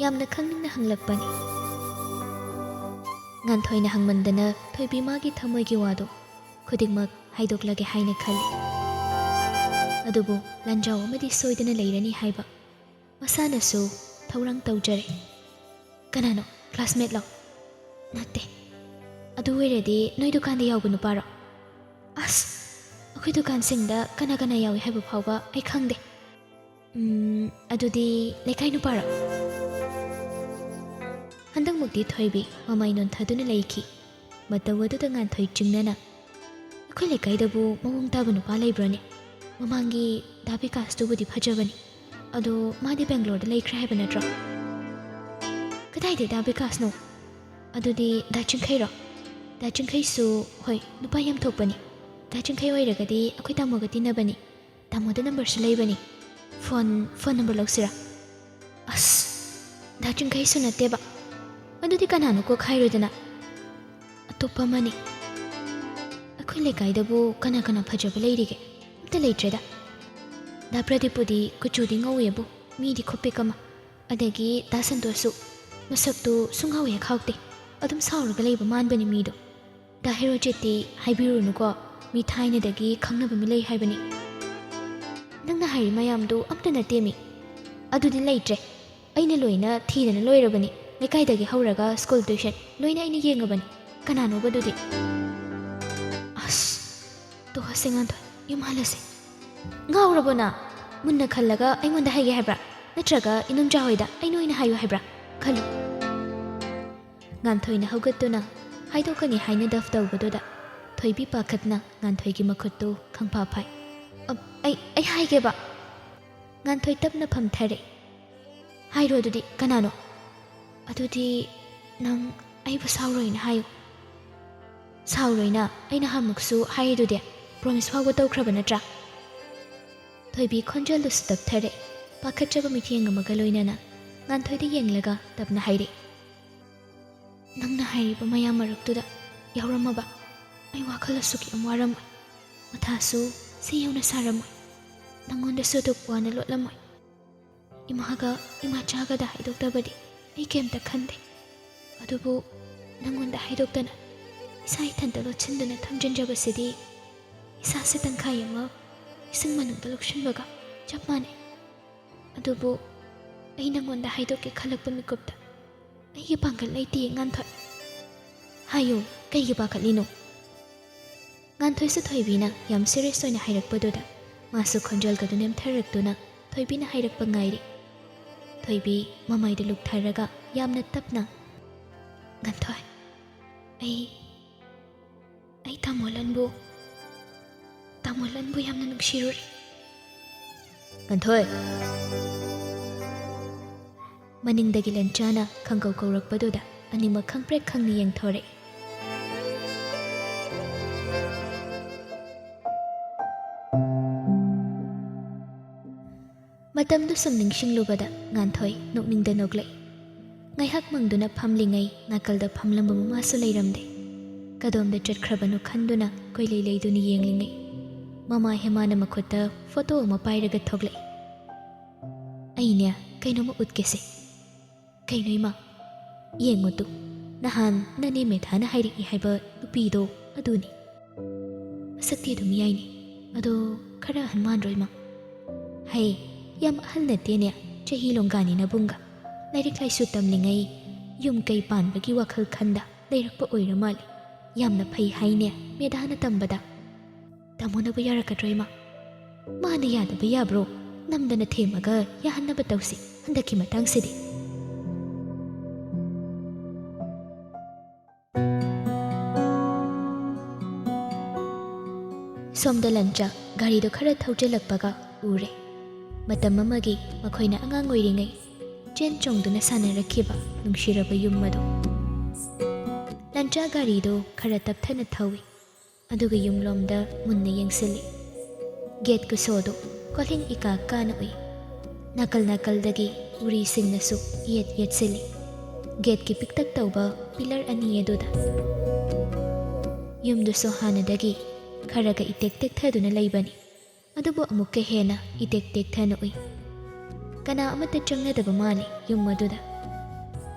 ꯌꯥꯝꯅ ꯈꯪꯅꯤꯡꯅ ꯍꯪꯂꯛꯄꯅꯤ꯫ ꯉꯥꯟꯊꯣꯏꯅ ꯍꯪꯃꯟꯗꯅ ꯊꯣꯏꯕꯤ ꯃꯥꯒꯤ ꯊꯃꯣꯏꯒꯤ ꯋꯥꯗꯣ ꯈꯨꯗꯤꯡꯃꯛ ꯍꯥꯏꯗꯣꯛꯂꯒꯦ ꯍꯥꯏꯅ ꯈꯜꯂꯤ꯫ ꯑꯗꯨꯕꯨ ꯂꯥꯟꯖꯥꯎ ꯑꯃꯗꯤ ꯁꯣꯏꯗꯅ ꯂꯩꯔꯅꯤ ꯍꯥꯏꯕ ꯃꯁꯥꯅꯁꯨ ꯊꯧꯔꯥꯡ ꯇꯧꯖꯔꯦ꯫ "ꯀꯅꯥꯅꯣ? ꯀ꯭ꯂꯥꯁꯃꯦꯠꯂꯣ?" "ꯅꯠꯇꯦ꯫ ꯑꯗꯨ ꯑꯣꯏꯔꯗꯤ ꯅꯣꯏ ꯗꯨꯀꯥꯟꯗ ꯌꯥꯎꯕ ꯅꯨꯄꯥꯔꯣ?" "ꯑꯁ, ꯑꯩꯈꯣꯏ ꯗꯨꯀꯥꯟꯁꯤꯡꯗ ꯀꯅꯥ ꯀꯅꯥ ꯌꯥꯎꯏ ꯍꯥꯏꯕ ꯐꯥꯎꯕ ꯑꯩ ꯈꯪꯗꯦ꯫ ꯎꯝ, ꯑꯗꯨꯗꯤ ꯂꯩꯀꯥꯏ ꯅꯨꯄꯥꯔꯣ?" ꯍꯟꯗꯛꯃꯨꯛꯇꯤ ꯊꯣꯏꯕꯤ ꯃꯃꯥꯏ ꯅꯣꯟꯊꯗꯨꯅ ꯂꯩꯈꯤ꯫ ꯃꯇꯧ ꯑꯗꯨꯗ ꯉꯥꯟꯊꯣꯏ ꯆꯤꯡꯅꯅ, "ꯑꯩꯈꯣꯏ ꯂꯩꯀꯥꯏꯗꯕꯨ ꯃꯑꯣꯡ ꯇꯥꯕ ꯅꯨꯄꯥ ꯂꯩꯕ꯭ꯔꯣꯅꯦ? ꯃꯃꯥꯡꯒꯤ ꯗꯥ ꯕꯤꯀꯥꯁꯇꯨꯕꯨꯗꯤ ꯐꯖꯕꯅꯤ, ꯑꯗꯣ ꯃꯥꯗꯤ ꯕꯦꯡꯒ꯭ꯂꯣꯔꯗ ꯂꯩꯈ꯭ꯔꯦ ꯍꯥꯏꯕ ꯅꯠꯇ꯭ꯔꯣ?" "ꯀꯗꯥꯏꯗꯩ ꯗꯥ ꯕꯤꯀꯥꯁꯅꯣ? ꯑꯗꯨꯗꯤ ꯗꯥ ꯆꯤꯡꯈꯩꯔꯣ?" "ꯗꯥ ꯆꯤꯡꯈꯩꯁꯨ, ꯍꯣꯏ, ꯅꯨꯄꯥ ꯌꯥꯝ ꯊꯣꯛꯄꯅꯤ꯫ ꯗꯥ ꯆꯤꯡꯈꯩ ꯑꯣꯏꯔꯒꯗꯤ ꯑꯩꯈꯣꯏ ꯇꯥꯃꯣꯒ ꯇꯤꯟꯅꯕꯅꯤ꯫ ꯇꯥꯃꯣꯗ ꯅꯝꯕꯔꯁꯨ ꯂꯩꯕꯅꯤ꯫ ꯐꯣꯟ, ꯐꯣꯟ ꯅꯝꯕꯔ ꯂꯧꯁꯤꯔꯥ?" "ꯑꯁ, ꯗꯥ ꯆꯤꯡꯈꯩꯁꯨ ꯅꯠꯇꯦꯕ꯫ ꯑꯗꯨꯗꯤ ꯀꯅꯥꯅꯣ ꯀꯣꯛ ꯍꯥꯏꯔꯣꯗꯅ?" "ꯑꯇꯣꯞꯄ ꯑꯃꯅꯤ꯫ ꯑꯩꯈꯣꯏ ꯂꯩꯀꯥꯏꯗꯕꯨ ꯀꯅꯥ ꯀꯅꯥ ꯐꯖꯕ ꯂꯩꯔꯤꯒꯦ? ꯑꯝꯇ ꯂꯩꯇ꯭ꯔꯦꯗ꯫ ꯗꯥ ꯄ꯭ꯔꯗꯤꯞꯄꯨꯗꯤ ꯀꯨꯆꯨꯗꯤ ꯉꯧꯋꯦꯕꯨ, ꯃꯤꯗꯤ ꯈꯨꯄꯤꯛ ꯑꯃ꯫ ꯑꯗꯒꯤ ꯗꯥ ꯁꯟꯇꯣꯁꯁꯨ, ꯃꯁꯛꯇꯨ ꯁꯨꯡꯍꯥꯎ ꯍꯦꯛ ꯍꯥꯎꯇꯦ꯫ ꯑꯗꯨꯝ ꯁꯥꯎꯔꯒ ꯂꯩꯕ ꯃꯥꯟꯕꯅꯤ ꯃꯤꯗꯣ꯫ ꯗꯥ ꯍꯦꯔꯣꯖꯤꯠꯇꯤ ꯍꯥꯏꯕꯤꯔꯨꯅꯨꯀꯣ, ꯃꯤ ꯊꯥꯏꯅꯗꯒꯤ ꯈꯪꯅꯕ ꯃꯤ ꯂꯩ ꯍꯥꯏꯕꯅꯤ꯫ ꯅꯪꯅ ꯍꯥꯏꯔꯤ ꯃꯌꯥꯝꯗꯨ ꯑꯝꯇ ꯅꯠꯇꯦꯃꯤ꯫ ꯑꯗꯨꯗꯤ ꯂꯩꯇ꯭ꯔꯦ꯫ ꯑꯩꯅ ꯂꯣꯏꯅ ꯊꯤꯗꯅ ꯂꯣꯏꯔꯕꯅꯤ꯫ ꯂꯩꯀꯥꯏꯗꯒꯤ ꯍꯧꯔꯒ ꯁ꯭ꯀꯨꯜ, ꯇ꯭ꯌꯨꯁꯟ ꯂꯣꯏꯅ ꯑꯩꯅ ꯌꯦꯡꯉꯕꯅꯤ꯫ ꯀꯅꯥꯅꯣꯕ ꯑꯗꯨꯗꯤ?" "ꯑꯁ, ꯇꯣꯛꯑꯁꯦ ꯉꯥꯟꯊꯣꯏ, ꯌꯨꯝ ꯍꯜꯂꯁꯦ꯫ ꯉꯥꯎꯔꯕꯣ ꯅꯪ? ꯃꯨꯟꯅ ꯈꯜꯂꯒ ꯑꯩꯉꯣꯟꯗ ꯍꯥꯏꯒꯦ ꯍꯥꯏꯕ꯭ꯔꯥ? ꯅꯠꯇ꯭ꯔꯒ ꯏꯅꯨꯝꯖꯥ ꯍꯣꯏꯗ ꯑꯩꯅ ꯑꯣꯏꯅ ꯍꯥꯏꯌꯨ ꯍꯥꯏꯕ꯭ꯔꯥ? ꯈꯜꯂꯨ꯫" ꯉꯥꯟꯊꯣꯏꯅ ꯍꯧꯒꯠꯇꯨꯅ ꯍꯥꯏꯗꯣꯛꯀꯅꯤ ꯍꯥꯏꯅ ꯗꯞ ꯇꯧꯕꯗꯨꯗ ꯊꯣꯏꯕꯤ ꯄꯥꯈꯠꯅ ꯉꯥꯟꯊꯣꯏꯒꯤ ꯃꯈꯨꯠꯇꯨ ꯈꯪꯐꯥ ꯐꯥꯏ꯫ "ꯑ, ꯑꯩ, ꯑꯩ ꯍꯥꯏꯒꯦꯕ꯫" ꯉꯥꯟꯊꯣꯏ ꯇꯞꯅ ꯐꯝꯊꯔꯦ꯫ "ꯍꯥꯏꯔꯣ ꯑꯗꯨꯗꯤ, ꯀꯅꯥꯅꯣ?" "ꯑꯗꯨꯗꯤ ꯅꯪ ꯑꯩꯕꯨ ꯁꯥꯎꯔꯣꯏꯅ ꯍꯥꯏꯌꯨ꯫" "ꯁꯥꯎꯔꯣꯏꯅ ꯑꯩ ꯅꯍꯥꯟꯃꯨꯛꯁꯨ ꯍꯥꯏꯔꯤꯗꯨꯗꯤ, ꯄ꯭ꯔꯣꯃꯤꯁ ꯐꯥꯎꯕ ꯇꯧꯈ꯭ꯔꯕ ꯅꯠꯇ꯭ꯔꯥ?" ꯊꯣꯏꯕꯤ ꯈꯣꯟꯖꯦꯜꯗꯨꯁꯨ ꯇꯞꯊꯔꯦ꯫ ꯄꯥꯈꯠꯆꯕ ꯃꯤꯠꯌꯦꯡ ꯑꯃꯒ ꯂꯣꯏꯅꯅ ꯉꯥꯟꯊꯣꯏꯗ ꯌꯦꯡꯂꯒ ꯇꯞꯅ ꯍꯥꯏꯔꯛꯏ, "ꯅꯪꯅ ꯍꯥꯏꯔꯤꯕ ꯃꯌꯥꯝ ꯃꯔꯛꯇꯨꯗ ꯌꯥꯎꯔꯝꯃꯕ ꯑꯩ ꯋꯥꯈꯜ ꯑꯁꯨꯛ ꯌꯥꯝ ꯋꯥꯔꯝꯃꯣꯏ, ꯃꯊꯥꯁꯨ ꯁꯤ ꯌꯧꯅ ꯁꯥꯔꯝꯃꯣꯏ, ꯅꯪꯉꯣꯟꯗꯁꯨ ꯑꯗꯨꯛ ꯋꯥꯅ ꯂꯣꯠꯂꯝꯃꯣꯏ꯫ ꯏꯃꯥꯒ ꯏꯃꯥꯆꯥꯒꯗ ꯍꯥꯏꯗꯣꯛꯇꯕꯗꯤ ꯑꯩ ꯀꯩꯝꯇ ꯈꯟꯗꯦ, ꯑꯗꯨꯕꯨ ꯅꯪꯉꯣꯟꯗ ꯍꯥꯏꯗꯣꯛꯇꯅ ꯏꯁꯥ ꯏꯊꯟꯇ ꯂꯣꯠꯁꯤꯟꯗꯨꯅ ꯊꯝꯖꯤꯟꯖꯕꯁꯤꯗꯤ ꯏꯁꯥꯁꯦ ꯇꯪꯈꯥꯏ ꯑꯃ ꯏꯁꯤꯡ ꯃꯅꯨꯡꯗ ꯂꯧꯁꯤꯟꯕꯒ ꯆꯞ ꯃꯥꯟꯅꯩ꯫ ꯑꯗꯨꯕꯨ ꯑꯩ ꯅꯪꯉꯣꯟꯗ ꯍꯥꯏꯗꯣꯛꯀꯦ ꯈꯜꯂꯛꯄ ꯃꯤꯀꯨꯞꯇ ꯑꯩꯒꯤ ꯄꯥꯡꯒꯜ ꯂꯩꯇꯦ, ꯉꯥꯟꯊꯣꯏ꯫ ꯍꯥꯏꯌꯨ, ꯀꯩꯒꯤ ꯄꯥꯈꯠꯂꯤꯅꯣ?" ꯉꯥꯟꯊꯣꯏꯁꯨ ꯊꯣꯏꯕꯤꯅ ꯌꯥꯝ ꯁꯤꯔꯤꯌꯁ ꯑꯣꯏꯅ ꯍꯥꯏꯔꯛꯄꯗꯨꯗ ꯃꯥꯁꯨ ꯈꯣꯟꯖꯦꯜꯒꯗꯨ ꯅꯦꯝꯊꯔꯛꯇꯨꯅ ꯊꯣꯏꯕꯤꯅ ꯍꯥꯏꯔꯛꯄ ꯉꯥꯏꯔꯤ꯫ ꯊꯣꯏꯕꯤ ꯃꯃꯥꯏꯗ ꯂꯨꯛꯊꯔꯒ ꯌꯥꯝꯅ ꯇꯞꯅ, "ꯉꯥꯟꯊꯣꯏ, ꯑꯩ, ꯑꯩ ꯇꯥꯃꯣ ꯂꯟꯕꯨ, ꯇꯥꯃꯣ ꯂꯟꯕꯨ ꯌꯥꯝꯅ ꯅꯨꯡꯁꯤꯔꯨꯔꯦ, ꯉꯥꯟꯊꯣꯏ!" ꯃꯅꯤꯡꯗꯒꯤ ꯂꯟꯆꯥꯅ ꯈꯪꯀꯧ ꯀꯧꯔꯛꯄꯗꯨꯗ ꯑꯅꯤꯃꯛ ꯈꯪꯄ꯭ꯔꯦꯛ ꯈꯪꯅ ꯌꯦꯡꯊꯣꯔꯛꯏ꯫ ꯃꯇꯝꯗꯨ ꯁꯨꯝ ꯅꯤꯡꯁꯤꯡꯂꯨꯕꯗ ꯉꯥꯟꯊꯣꯏ ꯅꯣꯛꯅꯤꯡꯗ ꯅꯣꯛꯂꯛꯏ꯫ ꯉꯥꯏꯍꯥꯛ ꯃꯪꯗꯨꯅ ꯐꯝꯂꯤꯉꯩ ꯅꯥꯀꯜꯗ ꯐꯝꯂꯝꯕ ꯃꯃꯥꯁꯨ ꯂꯩꯔꯝꯗꯦ꯫ ꯀꯗꯣꯝꯗ ꯆꯠꯈ꯭ꯔꯕꯅꯣ ꯈꯟꯗꯨꯅ ꯀꯣꯏꯂꯩ ꯂꯩꯗꯨꯅ ꯌꯦꯡꯂꯤꯉꯩ ꯃꯃꯥ ꯍꯦꯃꯥꯅ ꯃꯈꯨꯠꯇ ꯐꯣꯇꯣ ꯑꯃ ꯄꯥꯏꯔꯒ ꯊꯣꯛꯂꯛꯏ꯫ "ꯑꯩꯅꯦ ꯀꯩꯅꯣꯝꯃ ꯎꯠꯀꯦꯁꯦ꯫" "ꯀꯩꯅꯣ ꯏꯃꯥ?" "ꯌꯦꯡꯉꯨ ꯇꯨ, ꯅꯍꯥꯟ ꯅꯅꯦ ꯃꯦꯙꯥꯅ ꯍꯥꯏꯔꯛꯏ ꯍꯥꯏꯕ ꯅꯨꯄꯤꯗꯣ ꯑꯗꯨꯅꯤ꯫ ꯃꯁꯛꯇꯤ ꯑꯗꯨꯝ ꯌꯥꯏꯅꯦ, ꯑꯗꯣ ꯈꯔ ꯑꯍꯟ ꯃꯥꯟꯗ꯭ꯔꯣ ꯏꯃꯥ?" "ꯍꯩ, ꯌꯥꯝ ꯑꯍꯜ ꯅꯠꯇꯦꯅꯦ, ꯆꯍꯤ ꯂꯣꯡꯒꯥꯅꯤ ꯅꯕꯨꯡꯒ꯫ ꯂꯥꯏꯔꯤꯛ ꯂꯥꯏꯁꯨ ꯇꯝꯂꯤꯉꯩ ꯌꯨꯝ ꯀꯩ ꯄꯥꯟꯕꯒꯤ ꯋꯥꯈꯜ ꯈꯟꯗ ꯂꯩꯔꯛꯄ ꯑꯣꯏꯔ ꯃꯥꯜꯂꯦ꯫ ꯌꯥꯝꯅ ꯐꯩ ꯍꯥꯏꯅꯦ ꯃꯦꯙꯥꯅ ꯇꯝꯕꯗ꯫ ꯇꯥꯃꯣꯅꯕꯨ ꯌꯥꯔꯛꯀꯗ꯭ꯔꯣ ꯏꯃꯥ? ꯃꯥꯅ ꯌꯥꯗꯕ ꯌꯥꯕ꯭ꯔꯣ? ꯅꯝꯗꯅ ꯊꯦꯝꯃꯒ ꯌꯥꯍꯟꯅꯕ ꯇꯧꯁꯤ ꯍꯟꯗꯛꯀꯤ ꯃꯇꯥꯡꯁꯤꯗꯤ꯫" ꯁꯣꯝꯗ ꯂꯟꯆꯥ ꯒꯥꯔꯤꯗꯣ ꯈꯔ ꯊꯧꯖꯤꯜꯂꯛꯄꯒ ꯎꯔꯦ꯫ ꯃꯇꯝ ꯑꯃꯒꯤ ꯃꯈꯣꯏꯅ ꯑꯉꯥꯡ ꯑꯣꯏꯔꯤꯉꯩ ꯆꯦꯟ ꯆꯣꯡꯗꯨꯅ ꯁꯥꯟꯅꯔꯛꯈꯤꯕ ꯅꯨꯡꯁꯤꯔꯕ ꯌꯨꯝ ꯑꯗꯨ꯫ ꯂꯟꯆꯥ ꯒꯥꯔꯤꯗꯨ ꯈꯔ ꯇꯞꯊꯅ ꯊꯧꯏ, ꯑꯗꯨꯒ ꯌꯨꯝꯂꯣꯝꯗ ꯃꯨꯟꯅ ꯌꯦꯡꯁꯤꯜꯂꯤ꯫ ꯒꯦꯠ ꯀꯨꯁꯣꯗꯨ ꯀꯣꯜꯍꯤꯡ ꯏꯀꯥ ꯀꯥꯅ ꯎꯏ꯫ ꯅꯥꯀꯜ ꯅꯥꯀꯜꯗꯒꯤ ꯎꯔꯤꯁꯤꯡꯅꯁꯨ ꯌꯦꯠ ꯌꯦꯠꯁꯤꯜꯂꯤ꯫ ꯒꯦꯠꯀꯤ ꯄꯤꯛꯇꯛ ꯇꯧꯕ ꯄꯤꯂꯔ ꯑꯅꯤ ꯑꯗꯨꯗ꯫ ꯌꯨꯝꯗꯨꯁꯨ ꯍꯥꯟꯅꯗꯒꯤ ꯈꯔꯒ ꯏꯇꯦꯛ ꯇꯦꯛꯊꯗꯨꯅ ꯂꯩꯕꯅꯤ꯫ ꯑꯗꯨꯕꯨ ꯑꯃꯨꯛꯀ ꯍꯦꯟꯅ ꯏꯇꯦꯛ ꯇꯦꯛꯊꯅ ꯎꯏ꯫ ꯀꯅꯥ ꯑꯃꯠꯇ ꯆꯪꯅꯗꯕ ꯃꯥꯜꯂꯤ ꯌꯨꯝ ꯑꯗꯨꯗ꯫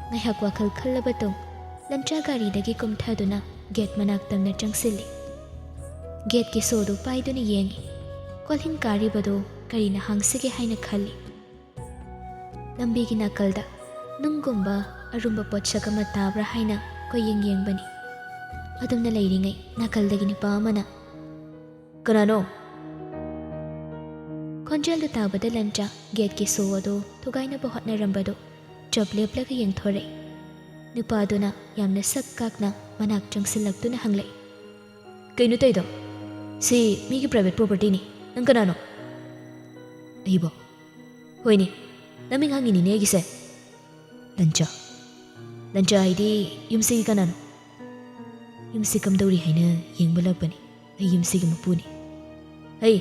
ꯉꯥꯏꯍꯥꯛ ꯋꯥꯈꯜ ꯈꯜꯂꯕ ꯇꯨꯡ ꯂꯟꯆꯥ ꯒꯥꯔꯤꯗꯒꯤ ꯀꯨꯝꯊꯗꯨꯅ ꯒꯦꯠ ꯃꯅꯥꯛ ꯇꯝꯅ ꯆꯪꯁꯤꯜꯂꯤ꯫ ꯒꯦꯠꯀꯤ ꯁꯣꯗꯨ ꯄꯥꯏꯗꯨꯅ ꯌꯦꯡꯉꯤ꯫ ꯀꯣꯜꯍꯤꯡ ꯀꯥꯔꯤꯕꯗꯨ ꯀꯔꯤꯅ ꯍꯥꯡꯁꯤꯒꯦ ꯍꯥꯏꯅ ꯈꯜꯂꯤ꯫ ꯂꯝꯕꯤꯒꯤ ꯅꯥꯀꯜꯗ ꯅꯨꯡꯒꯨꯝꯕ ꯑꯔꯨꯝꯕ ꯄꯣꯠꯁꯛ ꯑꯃ ꯇꯥꯕ꯭ꯔꯥ ꯍꯥꯏꯅ ꯀꯣꯏꯌꯦꯡ ꯌꯦꯡꯕꯅꯤ꯫ ꯑꯗꯨꯝꯅ ꯂꯩꯔꯤꯉꯩ ꯅꯥꯀꯜꯗꯒꯤ ꯅꯨꯄꯥ ꯑꯃꯅ, "ꯀꯅꯥꯅꯣ?" ꯈꯣꯟꯖꯦꯜꯗꯨ ꯇꯥꯕꯗ ꯂꯟꯆꯥ ꯒꯦꯠꯀꯤ ꯁꯣ ꯑꯗꯨ ꯊꯨꯒꯥꯏꯅꯕ ꯍꯣꯠꯅꯔꯝꯕꯗꯨ ꯆꯞ ꯂꯦꯞꯂꯒ ꯌꯦꯡꯊꯣꯔꯛꯏ꯫ ꯅꯨꯄꯥꯗꯨꯅ ꯌꯥꯝꯅ ꯁꯛ ꯀꯥꯛꯅ ꯃꯅꯥꯛ ꯆꯪꯁꯤꯜꯂꯛꯇꯨꯅ ꯍꯪꯂꯛꯏ, "ꯀꯩꯅꯣ ꯇꯧꯏꯗꯣ? ꯁꯤ ꯃꯤꯒꯤ ꯄ꯭ꯔꯥꯏꯚꯦꯠ ꯄ꯭ꯔꯣꯄꯔꯇꯤꯅꯤ꯫ ꯅꯪ ꯀꯅꯥꯅꯣ?" "ꯑꯩꯕꯣ?" "ꯍꯣꯏꯅꯦ, ꯅꯃꯤꯡ ꯍꯪꯉꯤꯅꯤꯅꯦ ꯑꯩꯒꯤꯁꯦ꯫ ꯂꯟꯆꯥ꯫ ꯂꯟꯆꯥ ꯍꯥꯏꯗꯤ ꯌꯨꯝꯁꯤꯒꯤ ꯀꯅꯥꯅꯣ?" "ꯌꯨꯝꯁꯤ ꯀꯝꯗꯧꯔꯤ ꯍꯥꯏꯅ ꯌꯦꯡꯕ ꯂꯥꯛꯄꯅꯤ꯫ ꯑꯩ ꯌꯨꯝꯁꯤꯒꯤ ꯃꯄꯨꯅꯤ꯫" "ꯍꯩ,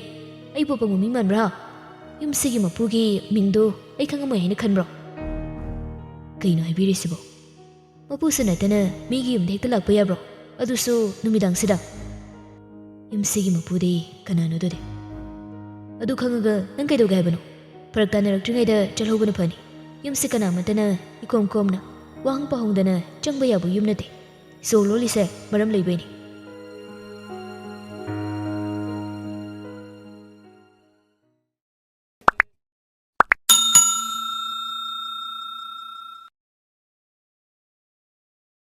ꯑꯩꯕꯨ ꯑꯄꯪꯕ ꯃꯤ ꯃꯥꯟꯕ꯭ꯔꯥ? ꯌꯨꯝꯁꯤꯒꯤ ꯃꯄꯨꯒꯤ ꯃꯤꯡꯗꯨ ꯑꯩ ꯈꯪꯉꯝꯃꯣꯏ ꯍꯥꯏꯅ ꯈꯟꯕ꯭ꯔꯣ?" "ꯀꯩꯅꯣ ꯍꯥꯏꯕꯤꯔꯤꯁꯤꯕꯣ? ꯃꯄꯨꯁꯨ ꯅꯠꯇꯅ ꯃꯤꯒꯤ ꯌꯨꯝꯗ ꯍꯦꯛꯇ ꯂꯥꯛꯄ ꯌꯥꯕ꯭ꯔꯣ? ꯑꯗꯨꯁꯨ ꯅꯨꯃꯤꯗꯥꯡꯁꯤꯗ?" "ꯌꯨꯝꯁꯤꯒꯤ ꯃꯄꯨꯗꯤ ꯀꯅꯥꯅꯣ ꯑꯗꯨꯗꯤ?" "ꯑꯗꯨ ꯈꯪꯉꯒ ꯅꯪ ꯀꯩꯗꯧꯒꯦ ꯍꯥꯏꯕꯅꯣ? ꯐꯔꯛ ꯇꯥꯅꯔꯛꯇ꯭ꯔꯤꯉꯩꯗ ꯆꯠꯍꯧꯕꯅ ꯐꯅꯤ꯫ ꯌꯨꯝꯁꯤ ꯀꯅꯥꯃꯠꯇꯅ ꯏꯀꯣꯝ ꯀꯣꯝꯅ, ꯋꯥꯍꯪ ꯄꯥꯎꯍꯪꯗꯅ ꯆꯪꯕ ꯌꯥꯕ ꯌꯨꯝ ꯅꯠꯇꯦ꯫ ꯁꯣ ꯂꯣꯜꯂꯤꯁꯦ ꯃꯔꯝ ꯂꯩꯕꯩꯅꯤ꯫